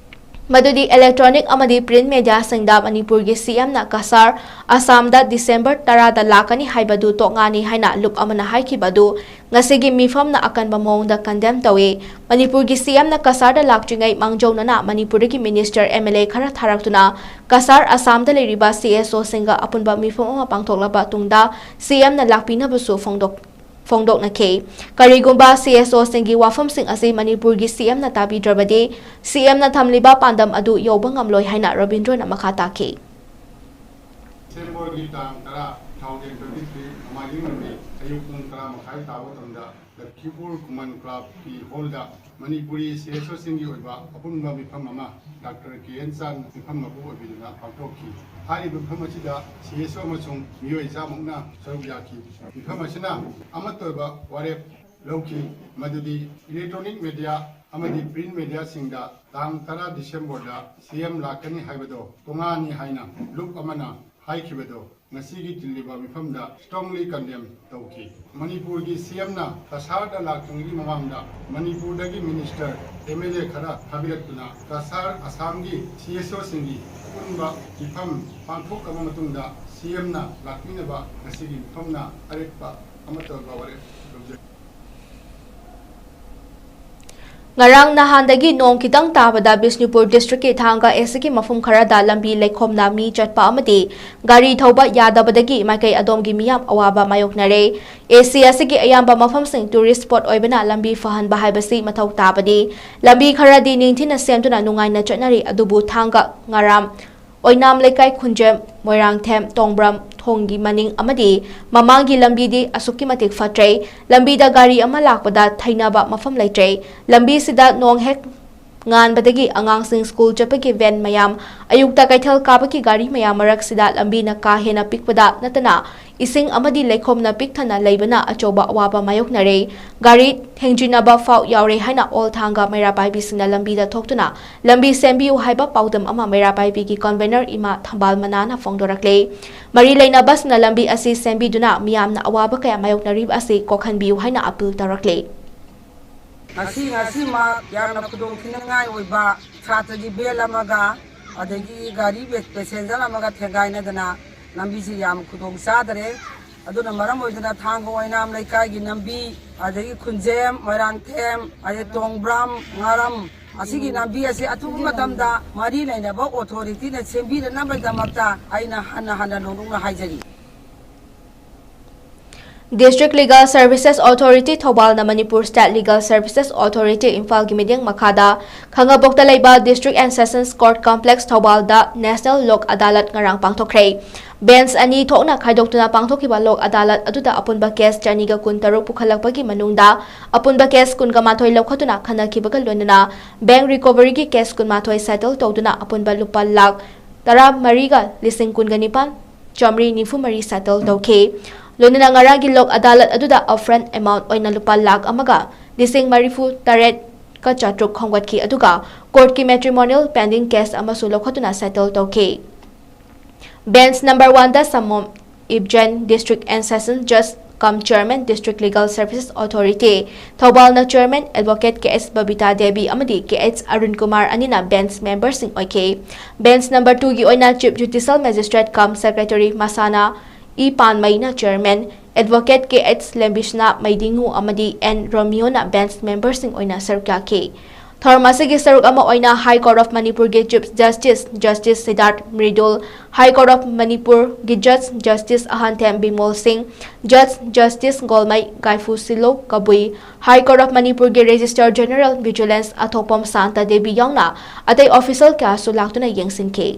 ꯃꯗꯨꯗꯤ electronic ꯑꯃꯗꯤ print mediaꯁꯤꯡꯗ ꯃꯅꯤꯄꯨꯔꯒꯤ ꯁꯤ ꯑꯦꯝꯅ ꯀꯁꯥꯔ, ꯑꯁꯥꯝꯗ ꯗꯤꯁꯦꯝꯕꯔ ꯇꯔꯥꯗ ꯂꯥꯛꯀꯅꯤ ꯍꯥꯏꯕꯗꯨ ꯇꯣꯛꯉꯥꯅꯤ ꯍꯥꯏꯅ ꯂꯨꯞ ꯑꯃꯅ ꯍꯥꯏꯈꯤꯕ ꯑꯗꯨ ꯉꯁꯤꯒꯤ ꯃꯤꯐꯝꯅ ꯑꯀꯟꯕ ꯃꯑꯣꯡꯗ condemn ꯇꯧꯏ꯫ ꯃꯅꯤꯄꯨꯔꯒꯤ ꯁꯤ ꯑꯦꯝꯅ ꯀꯁꯥꯔꯗ ꯂꯥꯛꯇ꯭ꯔꯤꯉꯩ ꯃꯥꯡꯖꯧꯅꯅ ꯃꯅꯤꯄꯨꯔꯗꯒꯤ ꯃꯤꯅꯤꯁꯇꯔ, ꯑꯦꯝ ꯑꯦꯜ ꯑꯦ ꯈꯔ ꯊꯥꯔꯛꯇꯨꯅ ꯀꯁꯥꯔ, ꯑꯁꯥꯝꯗ ꯂꯩꯔꯤꯕ ꯁꯤ ꯑꯦꯁ ꯑꯣꯁꯤꯡꯒ ꯑꯄꯨꯟꯕ ꯃꯤꯐꯝ ꯑꯃ ꯄꯥꯡꯊꯣꯛꯂꯕ ꯇꯨꯡꯗ ꯁꯤ ꯑꯦꯝꯅ ꯂꯥꯛꯄꯤꯅꯕꯁꯨ ꯐꯣꯡꯗꯣꯛ-, ꯐꯣꯡꯗꯣꯛꯅꯈꯤ꯫ ꯀꯔꯤꯒꯨꯝꯕ ꯁꯤ ꯑꯦꯁ ꯑꯣꯁꯤꯡꯒꯤ ꯋꯥꯐꯝꯁꯤꯡ ꯑꯁꯤ ꯃꯅꯤꯄꯨꯔꯒꯤ ꯁꯤ ꯑꯦꯝꯅ ꯇꯥꯕꯤꯗ꯭ꯔꯕꯗꯤ ꯁꯤ ꯑꯦꯝꯅ ꯊꯝꯂꯤꯕ ꯄꯥꯟꯗꯝ ꯑꯗꯨ ꯌꯧꯕ ꯉꯝꯂꯣꯏ ꯍꯥꯏꯅ ꯔꯕꯤꯟꯗ꯭ꯔꯣꯅ ꯃꯈꯥ ꯇꯥꯈꯤ꯫ ꯗꯤꯁꯦꯝꯕꯔꯒꯤ ꯇꯥꯡ ꯇꯔꯥ, two thousand twenty three, ꯅꯣꯡꯃꯥꯏꯖꯤꯡ ꯅꯨꯃꯤꯠ ꯑꯌꯨꯛ ꯄꯨꯡ ꯇꯔꯥ ꯃꯈꯥꯏ ꯇꯥꯕ ꯃꯇꯝꯗ ꯀꯤꯄꯨꯔ ꯈꯨꯃꯟ ꯀ꯭ꯂꯕꯀꯤ ꯍꯣꯜꯗ ꯃꯅꯤꯄꯨꯔꯤ ꯁꯤ ꯑꯦꯁ ꯑꯣꯁꯤꯡꯒꯤ ꯑꯣꯏꯕ ꯑꯄꯨꯟꯕ ꯃꯤꯐꯝ ꯑꯃ ꯗꯥꯛꯇꯔ ꯀꯦ ꯑꯦꯟ ꯆꯥꯟ ꯃꯤꯐꯝ ꯃꯄꯨ ꯑꯣꯏꯕꯤꯗꯨꯅ ꯄꯥꯡꯊꯣꯛꯈꯤ꯫ ꯍꯥꯏꯔꯤꯕ ꯃꯤꯐꯝ ꯑꯁꯤꯗ ꯁꯤ ꯑꯦꯁ ꯑꯣ ꯑꯃꯁꯨꯡ ꯃꯤꯑꯣꯏ ꯆꯥꯝꯃꯨꯛꯅ ꯁꯔꯨꯛ ꯌꯥꯈꯤ꯫ ꯃꯤꯐꯝ ꯑꯁꯤꯅ ꯑꯃꯠꯇ ꯑꯣꯏꯕ ꯋꯥꯔꯦꯞ ꯂꯧꯈꯤ, ꯃꯗꯨꯗꯤ ꯏꯂꯦꯛꯇ꯭ꯔꯣꯅꯤꯛ ꯃꯦꯗꯤꯌꯥ ꯑꯃꯗꯤ ꯄ꯭ꯔꯤꯟꯠ ꯃꯦꯗꯤꯌꯥꯁꯤꯡꯗ ꯇꯥꯡ ꯇꯔꯥ ꯗꯤꯁꯦꯝꯕꯔꯗ ꯁꯤ ꯑꯦꯝ ꯂꯥꯛꯀꯅꯤ ꯍꯥꯏꯕꯗꯣ ꯇꯣꯉꯥꯟꯅꯤ ꯍꯥꯏꯅ ꯂꯨꯞ ꯑꯃꯅ ꯍꯥꯏꯈꯤꯕꯗꯣ ꯉꯁꯤꯒꯤ ꯇꯤꯜꯂꯤꯕ ꯃꯤꯐꯝꯗ strongly condemn ꯇꯧꯈꯤ꯫ ꯃꯅꯤꯄꯨꯔꯒꯤ ꯁꯤ ꯑꯦꯝꯅ ꯀꯁꯥꯔꯗ ꯂꯥꯛꯇ꯭ꯔꯤꯉꯩꯒꯤ ꯃꯃꯥꯡꯗ ꯃꯅꯤꯄꯨꯔꯗꯒꯤ ꯃꯤꯅꯤꯁꯇꯔ, ꯑꯦꯝ ꯑꯦꯜ ꯑꯦ ꯈꯔ ꯊꯥꯕꯤꯔꯛꯇꯨꯅ ꯀꯁꯥꯔ ꯑꯁꯥꯝꯒꯤ ꯁꯤ ꯑꯦꯁ ꯑꯣꯁꯤꯡꯒꯤ ꯑꯄꯨꯟꯕ ꯃꯤꯐꯝ ꯄꯥꯡꯊꯣꯛꯂꯕ ꯃꯇꯨꯡꯗ ꯁꯤ ꯑꯦꯝꯅ ꯂꯥꯛꯄꯤꯅꯕ ꯉꯁꯤꯒꯤ ꯃꯤꯐꯝꯅ ꯑꯔꯦꯞꯄ ꯑꯃꯠꯇ ꯋꯥꯔꯦꯞ ꯂꯧꯖꯔꯤ꯫ ꯉꯔꯥꯡ ꯅꯍꯥꯟꯗꯒꯤ ꯅꯣꯡ ꯈꯤꯇꯪ ꯇꯥꯕꯗ ꯕꯤꯁꯅꯨꯄꯨꯔ ꯗꯤꯁꯇ꯭ꯔꯤꯛꯀꯤ ꯊꯥꯡꯒ ꯑꯦꯁꯤꯒꯤ ꯃꯐꯝ ꯈꯔꯗ ꯂꯝꯕꯤ ꯂꯩꯈꯣꯝꯅ ꯃꯤ ꯆꯠꯄ ꯑꯃꯗꯤ ꯒꯥꯔꯤ ꯊꯧꯕ ꯌꯥꯗꯕꯗꯒꯤ ꯃꯥꯏꯀꯩ ꯑꯗꯣꯝꯒꯤ ꯃꯤꯌꯥꯝ ꯑꯋꯥꯕ ꯃꯥꯌꯣꯛꯅꯔꯦ꯫ ꯑꯦꯁꯤ ꯑꯁꯤꯒꯤ ꯑꯌꯥꯝꯕ ꯃꯐꯝꯁꯤꯡ ꯇꯨꯔꯤꯁ ꯁ꯭ꯄꯣꯠ ꯑꯣꯏꯕꯅ ꯂꯝꯕꯤ ꯐꯍꯟꯕ ꯍꯥꯏꯕꯁꯤ ꯃꯊꯧ ꯇꯥꯕꯅꯤ꯫ ꯂꯝꯕꯤ ꯈꯔꯗꯤ ꯅꯤꯡꯊꯤꯅ ꯁꯦꯝꯗꯨꯅ ꯅꯨꯡꯉꯥꯏꯅ ꯆꯠꯅꯔꯤ, ꯑꯗꯨꯕꯨ ꯊꯥꯡꯒ, ꯉꯔꯥꯝ, ꯑꯣꯏꯅꯥꯝ ꯂꯩꯀꯥꯏ, ꯈꯨꯟꯖꯦꯝ, ꯃꯣꯏꯔꯥꯡꯊꯦꯝ, ꯇꯣꯡꯕ꯭ꯔꯝ ꯊꯣꯡꯒꯤ ꯃꯅꯤꯡ ꯑꯃꯗꯤ ꯃꯃꯥꯡꯒꯤ ꯂꯝꯕꯤꯗꯤ ꯑꯁꯨꯛꯀꯤ ꯃꯇꯤꯛ ꯐꯠꯇ꯭ꯔꯦ꯫ ꯂꯝꯕꯤꯗ ꯒꯥꯔꯤ ꯑꯃ ꯂꯥꯛꯄꯗ ꯊꯩꯅꯕ ꯃꯐꯝ ꯂꯩꯇ꯭ꯔꯦ꯫ ꯂꯝꯕꯤꯁꯤꯗ ꯅꯣꯡ ꯍꯦꯛ ꯉꯥꯟꯕꯗꯒꯤ ꯑꯉꯥꯡꯁꯤꯡ ꯁ꯭ꯀꯨꯜ ꯆꯠꯄꯒꯤ ꯚꯦꯟ ꯃꯌꯥꯝ, ꯑꯌꯨꯛꯇ ꯀꯩꯊꯦꯜ ꯀꯥꯕꯒꯤ ꯒꯥꯔꯤ ꯃꯌꯥꯝ ꯃꯔꯛꯁꯤꯗ ꯂꯝꯕꯤꯅ ꯀꯥ ꯍꯦꯟꯅ ꯄꯤꯛꯄꯗ ꯅꯠꯇꯅ ꯏꯁꯤꯡ ꯑꯃꯗꯤ ꯂꯩꯈꯣꯝꯅ ꯄꯤꯛ ꯊꯟꯅ ꯂꯩꯕꯅ ꯑꯆꯧꯕ ꯑꯋꯥꯕ ꯃꯥꯌꯣꯛꯅꯔꯦ꯫ ꯒꯥꯔꯤ ꯊꯦꯡꯖꯤꯟꯅꯕ ꯐꯥꯎ ꯌꯥꯎꯔꯦ ꯍꯥꯏꯅ ꯑꯣꯜ ꯊꯥꯡꯒ ꯃꯩꯔꯥ ꯄꯥꯏꯕꯤꯁꯤꯡꯅ ꯂꯝꯕꯤꯗ ꯊꯣꯛꯇꯨꯅ ꯂꯝꯕꯤ ꯁꯦꯝꯕꯤꯌꯨ ꯍꯥꯏꯕ ꯄꯥꯎꯗꯝ ꯑꯃ ꯃꯩꯔꯥ ꯄꯥꯏꯕꯤꯒꯤ ꯀꯟꯚꯦꯅꯔ ꯏꯃꯥ ꯊꯝꯕꯥꯜ ꯃꯅꯥꯅ ꯐꯣꯡꯗꯣꯔꯛꯂꯦ꯫ ꯃꯔꯤ ꯂꯩꯅꯕꯁꯤꯡꯅ ꯂꯝꯕꯤ ꯑꯁꯤ ꯁꯦꯝꯕꯤꯗꯨꯅ ꯃꯤꯌꯥꯝꯅ ꯑꯋꯥꯕ ꯀꯌꯥ ꯃꯥꯌꯣꯛꯅꯔꯤꯕ ꯑꯁꯤ ꯀꯣꯛꯍꯟꯕꯤꯌꯨ ꯍꯥꯏꯅ ꯑꯄꯤꯜ ꯇꯧꯔꯛꯂꯦ꯫ ꯉꯁꯤ ꯉꯁꯤꯃꯛ ꯌꯥꯝꯅ ꯈꯨꯗꯣꯡꯊꯤꯅꯤꯡꯉꯥꯏ ꯑꯣꯏꯕ ꯁꯥꯇ꯭ꯔꯒꯤ ꯚꯦꯟ ꯑꯃꯒ ꯑꯗꯒꯤ ꯒꯥꯔꯤ ꯄꯦꯁꯦꯟꯖꯔ ꯑꯃꯒ ꯊꯦꯡꯒꯥꯏꯅꯗꯅ ꯂꯝꯕꯤꯁꯤ ꯌꯥꯝ ꯈꯨꯗꯣꯡ ꯆꯥꯗꯔꯦ꯫ ꯑꯗꯨꯅ ꯃꯔꯝ ꯑꯣꯏꯗꯨꯅ ꯊꯥꯡꯒ ꯑꯣꯏꯅꯥꯝ ꯂꯩꯀꯥꯏꯒꯤ ꯂꯝꯕꯤ, ꯑꯗꯒꯤ ꯈꯨꯟꯖꯦꯝ, ꯃꯣꯏꯔꯥꯡꯊꯦꯝ, ꯑꯗꯩ ꯇꯣꯡꯕ꯭ꯔꯥꯝ, ꯉꯥꯔꯝ, ꯑꯁꯤꯒꯤ ꯂꯝꯕꯤ ꯑꯁꯤ ꯑꯊꯨꯕ ꯃꯇꯝꯗ ꯃꯔꯤ ꯂꯩꯅꯕ ꯑꯣꯊꯣꯔꯤꯇꯤꯅ ꯁꯦꯝꯕꯤꯅꯅꯕꯒꯤꯗꯃꯛꯇ ꯑꯩꯅ ꯍꯟꯅ ꯍꯟꯅ ꯅꯧꯅꯧꯅ ꯍꯥꯏꯖꯔꯤ꯫ District Legal Services Authority ꯊꯧꯕꯥꯜꯅ Manipur State Legal Services Authority ꯏꯝꯐꯥꯜꯒꯤ ꯃꯤꯠꯌꯦꯡ ꯃꯈꯥꯗ ꯈꯥꯉꯕꯣꯛꯇ ꯂꯩꯕ District and Sessions Court Complex ꯊꯧꯕꯥꯜꯗ National ꯂꯣꯛ ꯑꯗꯥꯂꯠ ꯉꯔꯥꯡ ꯄꯥꯡꯊꯣꯛꯈ꯭ꯔꯦ꯫ Bench ꯑꯅꯤ ꯊꯣꯛꯅ ꯈꯥꯏꯗꯣꯛꯇꯨꯅ ꯄꯥꯡꯊꯣꯛꯈꯤꯕ ꯂꯣꯛ ꯑꯗꯥꯂꯠ ꯑꯗꯨꯗ ꯑꯄꯨꯟꯕ case ꯆꯅꯤꯒ ꯀꯨꯟꯇꯔꯨꯛ ꯄꯨꯈꯠꯂꯛꯄꯒꯤ ꯃꯅꯨꯡꯗ ꯑꯄꯨꯟꯕ case ꯀꯨꯟꯒ ꯃꯥꯊꯣꯏ ꯂꯧꯈꯠꯇꯨꯅ ꯈꯟꯅꯈꯤꯕꯒ ꯂꯣꯏꯅꯅ bank recoveryꯒꯤ case ꯀꯨꯟꯃꯥꯊꯣꯏ settle ꯇꯧꯗꯨꯅ ꯑꯄꯨꯟꯕ ꯂꯨꯄꯥ ꯂꯥꯈ ꯇꯔꯥꯃꯔꯤꯒ ꯂꯤꯁꯤꯡ ꯀꯨꯟꯒ ꯅꯤꯄꯥꯟ ꯆꯥꯃꯔꯤ ꯅꯤꯐꯨ ꯃꯔꯤ settle ꯇꯧꯈꯤ꯫ ꯂꯣꯏꯅꯅ ꯉꯔꯥꯡꯒꯤ ꯂꯣꯛ ꯑꯗꯥꯂꯠ ꯑꯗꯨꯗ upfront amount ꯑꯣꯏꯅ ꯂꯨꯄꯥ ꯂꯥꯈ ꯑꯃꯒ ꯂꯤꯁꯤꯡ ꯃꯔꯤꯐꯨ ꯇꯔꯦꯠꯀ ꯆꯥꯇ꯭ꯔꯨꯛ ꯈꯣꯝꯒꯠꯈꯤ, ꯑꯗꯨꯒ courtꯀꯤ matrimonial pending case ꯑꯃꯁꯨ ꯂꯧꯈꯠꯇꯨꯅ settle ꯇꯧꯈꯤ꯫ Bench number oneꯗ Samom Ibjen, District and Session Judge cum Chairman, District Legal Services Authority, ꯊꯧꯕꯥꯜꯅ Chairman Advocate ꯀꯦ ꯑꯦꯁ ꯕꯕꯤꯇꯥ ꯗꯦꯕꯤ ꯑꯃꯗꯤ ꯀꯦ ꯑꯦꯁ ꯑꯔꯨꯟ ꯀꯨꯃꯥꯔ ꯑꯅꯤꯅ bench memberꯁꯤꯡ ꯑꯣꯏꯈꯤ꯫ Bench number twoꯒꯤ ꯑꯣꯏꯅ Chief Judicial Magistrate cum Secretary ꯃꯁꯥꯅ ꯏ ꯄꯥꯟꯃꯩꯅ Chairman, Advocate ꯀꯦ ꯑꯦꯁ ꯂꯦꯝꯕꯤꯁꯅꯥ ꯃꯩꯗꯤꯡꯉꯨ ꯑꯃꯗꯤ and ꯔꯣꯃꯤꯌꯣꯅ bench memberꯁꯤꯡ ꯑꯣꯏꯅ ꯁꯔꯨꯛ ꯌꯥꯈꯤ꯫ ꯊꯧꯔꯝ ꯑꯁꯤꯒꯤ ꯁꯔꯨꯛ ꯑꯃ ꯑꯣꯏꯅ High Court of ꯃꯅꯤꯄꯨꯔꯒꯤ Chief Justice, Justice ꯁꯤꯗꯥꯔꯊ ꯃ꯭ꯔꯤꯗꯨꯜ, High Court of ꯃꯅꯤꯄꯨꯔꯒꯤ Judge, Justice ꯑꯍꯟꯊꯦꯝ Bimol Singh, Judge, Justice Golmei Gaiphulshillu Kabui, High Court of ꯃꯅꯤꯄꯨꯔꯒꯤ Registrar General Vigilance ꯑꯊꯣꯛꯄꯝ ꯁꯥꯟꯇ ꯗꯦꯕꯤ ꯌꯥꯎꯅ ꯑꯇꯩ official ꯀꯌꯥꯁꯨ ꯂꯥꯛꯇꯨꯅ ꯌꯦꯡꯁꯤꯟꯈꯤ꯫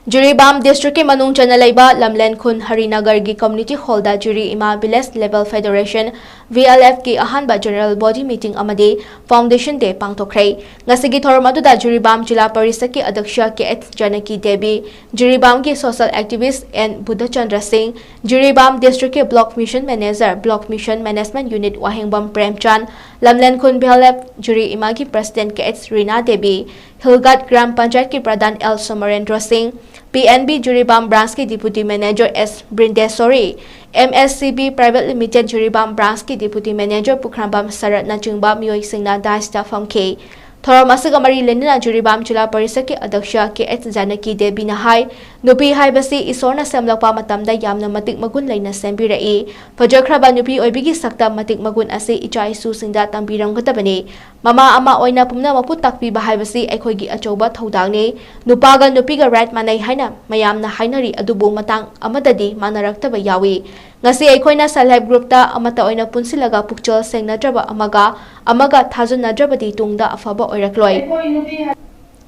ꯖꯤꯔꯤꯕꯥꯝ districtꯀꯤ ꯃꯅꯨꯡ ꯆꯟꯅ ꯂꯩꯕ ꯂꯝꯂꯦꯟ ꯈꯨꯟ ꯍꯔꯤꯅꯒꯔꯒꯤ community hallꯗ ꯖꯤꯔꯤ ꯏꯃꯥ village level federation, V L Fꯀꯤ ꯑꯍꯥꯟꯕ general body meeting ꯑꯃꯗꯤ foundation day ꯄꯥꯡꯊꯣꯛꯈ꯭ꯔꯦ꯫ ꯉꯁꯤꯒꯤ ꯊꯧꯔꯝ ꯑꯗꯨꯗ ꯖꯤꯔꯤꯕꯥꯝ ꯖꯤꯂꯥ ꯄꯔꯤꯁꯠꯀꯤ ꯑꯗ꯭ꯌꯛꯁ ꯀꯦ ꯑꯦꯁ Janaki Devi, ꯖꯤꯔꯤꯕꯥꯝꯒꯤ social activist and Budhachandra ꯁꯤꯡ, Jiribam districtꯀꯤ block mission manager, block mission management unit ꯋꯥꯍꯦꯡꯕꯝ ꯄ꯭ꯔꯦꯝꯆꯥꯟ, ꯂꯝꯂꯦꯟ ꯈꯨꯟ V L F ꯖꯤꯔꯤ ꯏꯃꯥꯒꯤ president ꯀꯦ ꯑꯦꯁ ꯔꯤꯅꯥ ꯗꯦꯕꯤ, ꯍꯤꯜꯒꯥꯠ ꯒ꯭ꯔꯥꯝ ꯄꯟꯆꯥꯌꯠꯀꯤ ꯄ꯭ꯔꯙꯥꯟ ꯑꯦꯜ ꯁꯣꯃꯔꯦꯟꯗ꯭ꯔꯣ ꯁꯤꯡ, P N B Jiribam branchꯀꯤ deputy manager ꯑꯦꯁ ꯕ꯭ꯔꯤꯟꯗꯦꯁꯣꯔꯤ, M S C B Private Limited Jiribam branchꯀꯤ deputy manager ꯄꯨꯈ꯭ꯔꯝꯕꯝ ꯁꯔꯠꯅꯆꯤꯡꯕ ꯃꯤꯑꯣꯏꯁꯤꯡꯅ dais ꯐꯝꯈꯤ꯫ ꯊꯧꯔꯝ ꯑꯁꯤꯒ ꯃꯔꯤ ꯂꯩꯅꯅ ꯖꯤꯔꯤꯕꯥꯝ ꯖꯤꯂꯥ ꯄꯔꯤꯁꯠꯀꯤ ꯑꯗ꯭ꯌꯛꯁ ꯀꯦ ꯑꯦꯆ ꯖꯥꯅꯀꯤ ꯗꯦꯕꯤꯅ ꯍꯥꯏ, ꯅꯨꯄꯤ ꯍꯥꯏꯕꯁꯤ ꯏꯁꯣꯔꯅ ꯁꯦꯝꯂꯛꯄ ꯃꯇꯝꯗ ꯌꯥꯝꯅ ꯃꯇꯤꯛ ꯃꯒꯨꯟ ꯂꯩꯅ ꯁꯦꯝꯕꯤꯔꯛꯏ꯫ ꯐꯖꯈ꯭ꯔꯕ ꯅꯨꯄꯤ ꯑꯣꯏꯕꯒꯤ ꯁꯛꯇꯝ, ꯃꯇꯤꯛ ꯃꯒꯨꯟ ꯑꯁꯤ ꯏꯆꯥ ꯏꯁꯨꯁꯤꯡꯗ ꯇꯝꯕꯤꯔꯝꯒꯗꯕꯅꯤ꯫ ꯃꯃꯥ ꯑꯃ ꯑꯣꯏꯅ ꯄꯨꯝꯅꯃꯛꯄꯨ ꯇꯥꯛꯄꯤꯕ ꯍꯥꯏꯕꯁꯤ ꯑꯩꯈꯣꯏꯒꯤ ꯑꯆꯧꯕ ꯊꯧꯗꯥꯡꯅꯤ꯫ ꯅꯨꯄꯥꯒ ꯅꯨꯄꯤꯒ right ꯃꯥꯟꯅꯩ ꯍꯥꯏꯅ ꯃꯌꯥꯝꯅ ꯍꯥꯏꯅꯔꯤ, ꯑꯗꯨꯕꯨ ꯃꯇꯥꯡ ꯑꯃꯗꯗꯤ ꯃꯥꯟꯅꯔꯛꯇꯕ ꯌꯥꯎꯏ꯫ ꯉꯁꯤ ꯑꯩꯈꯣꯏꯅ self help group ꯇ ꯑꯃꯠꯇ ꯑꯣꯏꯅ ꯄꯨꯟꯁꯤꯜꯂꯒ ꯄꯨꯛꯆꯦꯜ ꯁꯦꯡꯅꯗ꯭ꯔꯕ ꯑꯃꯒ ꯑꯃꯒ ꯊꯥꯖꯅꯗ꯭ꯔꯕꯗꯤ ꯇꯨꯡꯗ ꯑꯐꯕ ꯑꯣꯏꯔꯛꯂꯣꯏ꯫ ꯑꯩꯈꯣꯏ ꯅꯨꯄꯤ ꯍꯥꯏ-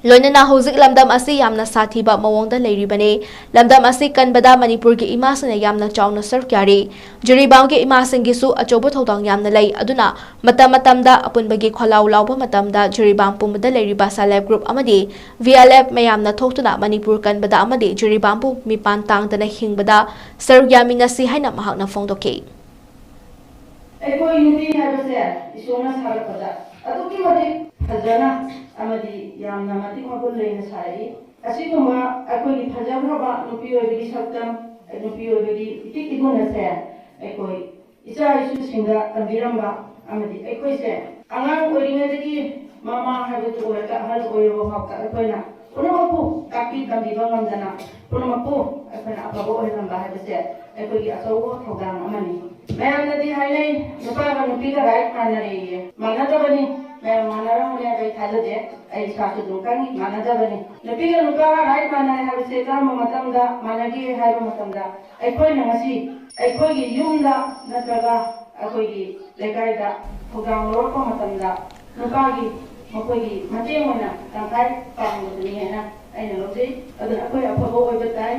ꯂꯣꯏꯅꯅ ꯍꯧꯖꯤꯛ ꯂꯝꯗꯝ ꯑꯁꯤ ꯌꯥꯝꯅ ꯁꯥꯊꯤꯕ ꯃꯑꯣꯡꯗ ꯂꯩꯔꯤꯕꯅꯤ꯫ ꯂꯝꯗꯝ ꯑꯁꯤ ꯀꯟꯕꯗ ꯃꯅꯤꯄꯨꯔꯒꯤ ꯏꯃꯥꯁꯤꯡꯅ ꯌꯥꯝꯅ ꯆꯥꯎꯅ ꯁꯔꯨꯛ ꯌꯥꯔꯤ꯫ ꯖꯤꯔꯤꯕꯥꯝꯒꯤ ꯏꯃꯥꯁꯤꯡꯒꯤꯁꯨ ꯑꯆꯧꯕ ꯊꯧꯗꯥꯡ ꯌꯥꯝꯅ ꯂꯩ꯫ ꯑꯗꯨꯅ ꯃꯇꯝ ꯃꯇꯝꯗ ꯑꯄꯨꯟꯕꯒꯤ ꯈꯣꯜꯂꯥꯎ ꯂꯥꯎꯕ ꯃꯇꯝꯗ ꯖꯤꯔꯤꯕꯥꯝ ꯄꯨꯝꯕꯗ ꯂꯩꯔꯤꯕ self help group ꯑꯃꯗꯤ V L F ꯃꯌꯥꯝꯅ ꯊꯣꯛꯇꯨꯅ ꯃꯅꯤꯄꯨꯔ ꯀꯟꯕꯗ ꯑꯃꯗꯤ ꯖꯤꯔꯤꯕꯥꯝꯕꯨ ꯃꯤꯄꯥꯟ ꯇꯥꯡꯗꯅ ꯍꯤꯡꯕꯗ ꯁꯔꯨꯛ ꯌꯥꯃꯤꯟꯅꯁꯤ ꯍꯥꯏꯅ ꯃꯍꯥꯛꯅ ꯐꯣꯡꯗꯣꯛꯈꯤ꯫ ꯑꯩꯈꯣꯏ ꯅꯨꯄꯤ ꯍꯥꯏꯕꯁꯦ ꯏꯁꯣꯔꯅ ꯁꯥꯔꯛꯄꯗ ꯑꯗꯨꯛꯀꯤ ꯃꯇꯤꯛ ꯐꯖꯅ ꯑꯃꯗꯤ ꯌꯥꯝꯅ ꯃꯇꯤꯛ ꯃꯒꯨꯟ ꯂꯩꯅ ꯁꯥꯔꯛꯏ꯫ ꯑꯁꯤꯒꯨꯝꯕ ꯑꯩꯈꯣꯏꯒꯤ ꯐꯖꯈ꯭ꯔꯕ ꯅꯨꯄꯤ ꯑꯣꯏꯕꯒꯤ ꯁꯛꯇꯝ, ꯅꯨꯄꯤ ꯑꯣꯏꯕꯒꯤ ꯏꯇꯤꯛ ꯏꯒꯨꯟ ꯑꯁꯦ ꯑꯩꯈꯣꯏ ꯏꯆꯥ ꯏꯁꯨꯁꯤꯡꯗ ꯇꯝꯕꯤꯔꯝꯕ ꯑꯃꯗꯤ ꯑꯩꯈꯣꯏꯁꯦ ꯑꯉꯥꯡ ꯑꯣꯏꯔꯤꯉꯩꯗꯒꯤ ꯃꯃꯥ ꯍꯥꯏꯕꯗꯨ ꯑꯣꯏꯔꯒ ꯑꯍꯜ ꯑꯣꯏꯔꯕ ꯐꯥꯎꯕꯗ ꯑꯩꯈꯣꯏꯅ ꯄꯨꯝꯅꯃꯛꯄꯨ ꯇꯥꯛꯄꯤ ꯇꯝꯕꯤꯕ ꯉꯝꯗꯅ ꯄꯨꯝꯅꯃꯛꯄꯨ ꯑꯩꯈꯣꯏꯅ ꯑꯐꯕ ꯑꯣꯏꯍꯟꯕ ꯍꯥꯏꯕꯁꯦ ꯑꯩꯈꯣꯏꯒꯤ ꯑꯆꯧꯕ ꯊꯧꯗꯥꯡ ꯑꯃꯅꯤ꯫ ꯃꯌꯥꯝꯅꯗꯤ ꯍꯥꯏꯅꯩ, ꯅꯨꯄꯥꯒ ꯅꯨꯄꯤꯒ right ꯃꯥꯟꯅꯔꯦꯌꯦ꯫ ꯃꯥꯟꯅꯗꯕꯅꯤ꯫ ꯃꯌꯥꯝ ꯃꯥꯟꯅꯔꯝꯒꯅꯤ ꯍꯥꯏꯕ ꯑꯩ ꯊꯥꯖꯗꯦ꯫ ꯑꯩ ꯏꯁꯥꯁꯨ ꯑꯗꯨꯝ ꯈꯪꯉꯤ, ꯃꯥꯟꯅꯗꯕꯅꯤ꯫ ꯅꯨꯄꯤꯒ ꯅꯨꯄꯥꯒ right ꯃꯥꯟꯅꯔꯦ ꯍꯥꯏꯕꯁꯦ ꯀꯔꯝꯕ ꯃꯇꯝꯗ ꯃꯥꯟꯅꯒꯦ ꯍꯥꯏꯕ ꯃꯇꯝꯗ, ꯑꯩꯈꯣꯏꯅ ꯉꯁꯤ ꯑꯩꯈꯣꯏꯒꯤ ꯌꯨꯝꯗ ꯅꯠꯇ꯭ꯔꯒ ꯑꯩꯈꯣꯏꯒꯤ ꯂꯩꯀꯥꯏꯗ ꯊꯧꯗꯥꯡ ꯂꯧꯔꯛꯄ ꯃꯇꯝꯗ ꯅꯨꯄꯥꯒꯤ ꯃꯈꯣꯏꯒꯤ ꯃꯇꯦꯡ ꯑꯣꯏꯅ ꯇꯪꯈꯥꯏ ꯄꯥꯡꯕꯗꯨꯅꯤ ꯍꯥꯏꯅ ꯑꯩꯅ ꯂꯧꯖꯩ꯫ ꯑꯗꯨꯅ ꯑꯩꯈꯣꯏ ꯑꯐꯕ ꯑꯣꯏꯕ ꯇꯥꯏ꯫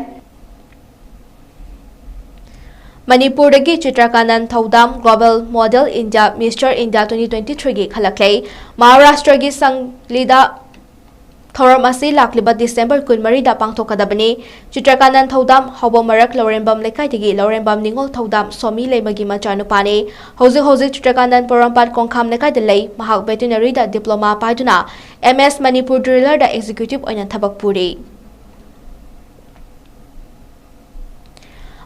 ꯃꯅꯤꯄꯨꯔꯗꯒꯤ ꯆꯤꯇ꯭ꯔꯀꯥꯅꯟ ꯊꯧꯗꯥꯝ Global Model India Mister India twenty twenty-three ꯒꯤ ꯈꯜꯂꯛꯂꯦ꯫ ꯃꯍꯥꯔꯥꯁꯇ꯭ꯔꯒꯤ ꯁꯪꯂꯤꯗ ꯊꯧꯔꯝ ꯑꯁꯤ ꯂꯥꯛꯂꯤꯕ ꯗꯤꯁꯦꯝꯕꯔ ꯀꯨꯟꯃꯔꯤꯗ ꯄꯥꯡꯊꯣꯛꯀꯗꯕꯅꯤ꯫ ꯆꯤꯇ꯭ꯔꯀꯥꯅꯟ ꯊꯧꯗꯥꯝ ꯍꯧꯕ ꯃꯔꯛ ꯂꯧꯔꯦꯝꯕꯝ ꯂꯩꯀꯥꯏꯗꯒꯤ ꯂꯧꯔꯦꯝꯕꯝ ꯅꯤꯉꯣꯜ ꯊꯧꯗꯥꯝ ꯁꯣꯃꯤ ꯂꯩꯃꯒꯤ ꯃꯆꯥꯅꯨꯄꯥꯅꯤ꯫ ꯍꯧꯖꯤꯛ ꯍꯧꯖꯤꯛ ꯆꯤꯇ꯭ꯔꯀꯥꯅꯟ ꯄꯣꯔꯣꯝꯄꯥꯠ ꯀꯣꯡꯈꯥꯝ ꯂꯩꯀꯥꯏꯗ ꯂꯩ꯫ ꯃꯍꯥꯛ veterinary ꯗ diploma ꯄꯥꯏꯗꯨꯅ M S Manipur Driller ꯗ executive ꯑꯣꯏꯅ ꯊꯕꯛ ꯄꯨꯔꯤ꯫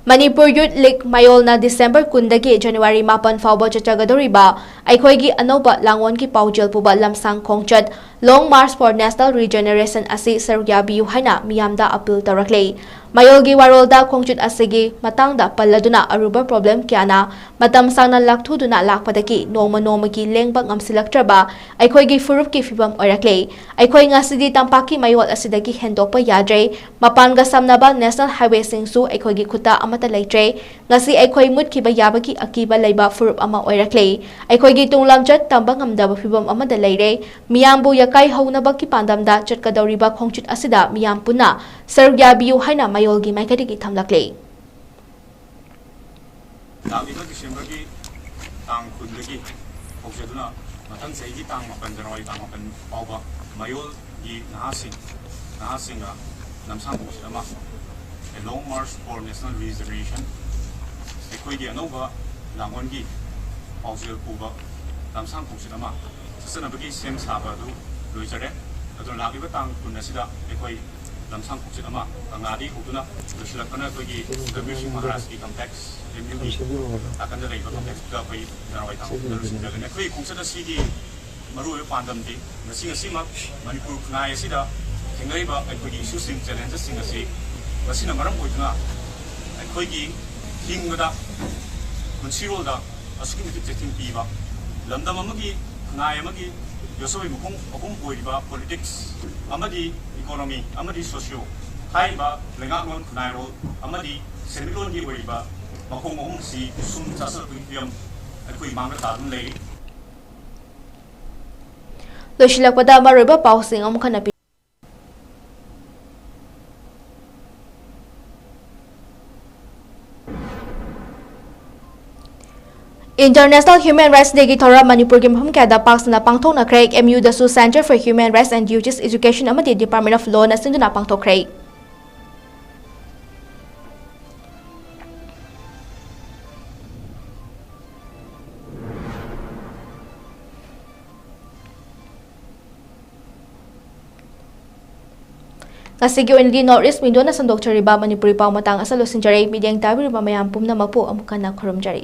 ꯃꯅꯤꯄꯨꯔ ꯌꯨꯠ ꯂꯤꯒ ꯃꯌꯣꯜꯅ ꯗꯤꯁꯦꯝꯕꯔ ꯀꯨꯟꯗꯒꯤ ꯖꯅꯋꯥꯔꯤ ꯃꯥꯄꯟ ꯐꯥꯎꯕ ꯆꯠꯆꯒꯗꯧꯔꯤꯕ ꯑꯩꯈꯣꯏꯒꯤ ꯑꯅꯧꯕ ꯂꯥꯡꯑꯣꯟꯒꯤ ꯄꯥꯎꯖꯦꯜ ꯄꯨꯕ ꯂꯝꯁꯥꯡ ꯈꯣꯡꯆꯠ Long March for National Regeneration ꯑꯁꯤ ꯁꯔꯨꯛ ꯌꯥꯕꯤꯌꯨ ꯍꯥꯏꯅ ꯃꯤꯌꯥꯝꯗ ꯑꯄꯤꯜ ꯇꯧꯔꯛꯂꯤ꯫ ꯃꯌꯣꯜꯒꯤ ꯋꯥꯔꯣꯜꯗ ꯈꯣꯡꯆꯠ ꯑꯁꯤꯒꯤ ꯃꯇꯥꯡꯗ ꯄꯜꯂꯗꯨꯅ ꯑꯔꯨꯕ ꯄ꯭ꯔꯣꯕ꯭ꯂꯦꯝ ꯀꯌꯥꯅ ꯃꯇꯝ ꯁꯥꯡꯅ ꯂꯥꯞꯊꯨꯗꯨꯅ ꯂꯥꯛꯄꯗꯒꯤ ꯅꯣꯡꯃ ꯅꯣꯡꯃꯒꯤ ꯂꯦꯡꯕ ꯉꯝꯁꯤꯜꯂꯛꯇ꯭ꯔꯕ ꯑꯩꯈꯣꯏꯒꯤ ꯐꯨꯔꯨꯞꯀꯤ ꯐꯤꯕꯝ ꯑꯣꯏꯔꯛꯂꯦ꯫ ꯑꯩꯈꯣꯏ ꯉꯁꯤꯗꯤ ꯇꯝꯄꯥꯛꯀꯤ ꯃꯌꯣꯜ ꯑꯁꯤꯗꯒꯤ ꯍꯦꯟꯗꯣꯛꯄ ꯌꯥꯗ꯭ꯔꯦ꯫ ꯃꯄꯥꯟꯒ ꯁꯝꯅꯕ ꯅꯦꯁꯅꯦꯜ ꯍꯥꯏꯋꯦꯁꯤꯡꯁꯨ ꯑꯩꯈꯣꯏꯒꯤ ꯈꯨꯠꯇ ꯑꯃꯠꯇ ꯂꯩꯇ꯭ꯔꯦ꯫ ꯉꯁꯤ ꯑꯩꯈꯣꯏ ꯃꯨꯠꯈꯤꯕ ꯌꯥꯕꯒꯤ ꯑꯀꯤꯕ ꯂꯩꯕ ꯐꯨꯔꯨꯞ ꯑꯃ ꯑꯣꯏꯔꯛꯂꯦ꯫ ꯑꯩꯈꯣꯏꯒꯤ ꯇꯨꯡ ꯂꯝꯆꯠ ꯇꯝꯕ ꯉꯝꯗꯕ ꯐꯤꯕꯝ ꯑꯃꯗ ꯂꯩꯔꯦ꯫ ꯃꯤꯌꯥꯝꯕꯨ ꯌꯥꯀꯥꯏ ꯍꯧꯅꯕꯒꯤ ꯄꯥꯟꯗꯝꯗ ꯆꯠꯀꯗꯧꯔꯤꯕ ꯈꯣꯡꯆꯠ ꯑꯁꯤꯗ ꯃꯤꯌꯥꯝ ꯄꯨꯟꯅ ꯁꯔꯨꯛ ꯌꯥꯕꯤꯌꯨ ꯍꯥꯏꯅ ꯃꯌꯣꯜꯒꯤ ꯃꯥꯏꯀꯩꯗꯒꯤ ꯊꯝꯂꯛꯂꯦ꯫ ꯂꯥꯛꯂꯤꯕ ꯗꯤꯁꯦꯝꯕꯔꯒꯤ ꯇꯥꯡ ꯀꯨꯟꯗꯒꯤ ꯍꯧꯖꯗꯨꯅ ꯃꯊꯪ ꯆꯍꯤꯒꯤ ꯇꯥꯡ ꯃꯥꯄꯟ, ꯖꯅꯋꯥꯔꯤ ꯇꯥꯡ ꯃꯥꯄꯟ ꯐꯥꯎꯕ ꯃꯌꯣꯜꯒꯤ ꯅꯍꯥꯁꯤꯡ, ꯅꯍꯥꯁꯤꯡꯅ ꯂꯝꯁꯥꯡ ꯈꯣꯡꯆꯠ ꯑꯃ, A Long March for National Regeneration, ꯑꯩꯈꯣꯏꯒꯤ ꯑꯅꯧꯕ ꯂꯥꯡꯑꯣꯟꯒꯤ ꯄꯥꯎꯖꯦꯜ ꯄꯨꯕ ꯂꯝꯁꯥꯡ ꯈꯣꯡꯆꯠ ꯑꯃ ꯆꯠꯆꯅꯕꯒꯤ ꯁꯦꯝ ꯁꯥꯕ ꯑꯗꯨ ꯂꯣꯏꯖꯔꯦ꯫ ꯑꯗꯨꯅ ꯂꯥꯛꯂꯤꯕ ꯇꯥꯡ ꯀꯨꯟ ꯑꯁꯤꯗ ꯑꯩꯈꯣꯏ ꯂꯝꯁꯥꯡ ꯈꯣꯡꯆꯠ ꯑꯃ ꯀꯪꯂꯥꯗꯒꯤ ꯍꯧꯗꯨꯅ ꯂꯣꯏꯁꯤꯜꯂꯛꯄꯅ ꯑꯩꯈꯣꯏꯒꯤ ꯗꯕ꯭ꯂꯤꯌꯨ ꯁꯤ ꯃꯍꯥꯔꯥꯖꯀꯤ ꯀꯝꯄ꯭ꯂꯦꯛꯁ, ꯑꯦꯝ ꯌꯨꯒꯤ ꯅꯥꯀꯟꯗ ꯂꯩꯕ ꯀꯝꯄ꯭ꯂꯦꯛꯁꯇꯨꯗ ꯑꯩꯈꯣꯏ ꯖꯅꯋꯥꯔꯤ ꯇꯥꯡ ꯀꯨꯟꯗ ꯂꯣꯏꯁꯤꯟꯖꯒꯅꯤ꯫ ꯑꯩꯈꯣꯏꯒꯤ ꯈꯣꯡꯆꯠ ꯑꯁꯤꯒꯤ ꯃꯔꯨꯑꯣꯏꯕ ꯄꯥꯟꯗꯝꯗꯤ ꯉꯁꯤ ꯉꯁꯤꯃꯛ ꯃꯅꯤꯄꯨꯔ ꯈꯨꯟꯅꯥꯏ ꯑꯁꯤꯗ ꯊꯦꯡꯅꯔꯤꯕ ꯑꯩꯈꯣꯏꯒꯤ ꯏꯁꯨꯁꯤꯡ, ꯆꯦꯂꯦꯟꯖꯦꯁꯁꯤꯡ ꯑꯁꯤ ꯃꯁꯤꯅ ꯃꯔꯝ ꯑꯣꯏꯗꯨꯅ ꯑꯩꯈꯣꯏꯒꯤ ꯍꯤꯡꯕꯗ, ꯄꯨꯟꯁꯤꯔꯣꯜꯗ ꯑꯁꯨꯛꯀꯤ ꯃꯇꯤꯛ ꯆꯩꯊꯦꯡ ꯄꯤꯕ, ꯂꯝꯗꯝ ꯑꯃꯒꯤ, ꯈꯨꯟꯅꯥꯏ ꯑꯃꯒꯤ ꯌꯣꯠꯁꯕꯨ ꯃꯈꯣꯡ ꯑꯍꯨꯝ ꯑꯣꯏꯔꯤꯕ ꯄꯣꯂꯤꯇꯤꯛꯁ ꯑꯃꯗꯤ ꯏꯀꯣꯅꯣꯃꯤ ꯑꯃꯗꯤ ꯁꯣꯁꯤꯌꯣ ꯍꯥꯏꯔꯤꯕ ꯂꯩꯉꯥꯛꯂꯣꯟ, ꯈꯨꯟꯅꯥꯏꯔꯣꯜ ꯑꯃꯗꯤ ꯁꯦꯟꯃꯤꯠꯂꯣꯟꯒꯤ ꯑꯣꯏꯔꯤꯕ ꯃꯈꯣꯡ ꯑꯍꯨꯝꯁꯤ ꯁꯨꯝ ꯆꯥꯁꯤꯜꯂꯛꯄꯒꯤ ꯐꯤꯕꯝ ꯑꯩꯈꯣꯏ ꯃꯥꯡꯗ ꯇꯥꯗꯨꯅ ꯂꯩꯔꯤ꯫ ꯂꯣꯏꯁꯤꯜꯂꯛꯄꯗ ꯃꯔꯨꯑꯣꯏꯕ ꯄꯥꯎꯁꯤꯡ ꯑꯃꯨꯛ ꯍꯟꯅ ꯄꯤ-, International Human Rights Day ꯒꯤ ꯊꯧꯔꯝ ꯃꯅꯤꯄꯨꯔꯒꯤ ꯃꯐꯝ ꯀꯌꯥꯗ ꯄꯥꯛ ꯁꯟꯅ ꯄꯥꯡꯊꯣꯛꯅꯈ꯭ꯔꯦ꯫ ꯑꯦꯝ ꯌꯨꯗꯁꯨ Center for Human Rights and Duties Education ꯑꯃꯗꯤ Department of Law ꯅ ꯁꯤꯟꯗꯨꯅ ꯄꯥꯡꯊꯣꯛꯈ꯭ꯔꯦ꯫ ꯉꯁꯤꯒꯤ ꯑꯣꯏꯅꯗꯤ North East Window ꯅ ꯁꯟꯗꯣꯛꯆꯔꯤꯕ ꯃꯅꯤꯄꯨꯔꯤ ꯄꯥꯎ ꯃꯇꯥꯡ ꯑꯁꯤ ꯂꯣꯏꯁꯤꯟꯖꯔꯦ꯫ ꯃꯤꯠꯌꯦꯡ ꯇꯥꯕꯤꯔꯤꯕ ꯃꯌꯥꯝ ꯄꯨꯝꯅꯃꯛꯄꯨ ꯑꯃꯨꯛ ꯍꯟꯅ ꯈꯨꯔꯨꯝꯖꯔꯤ꯫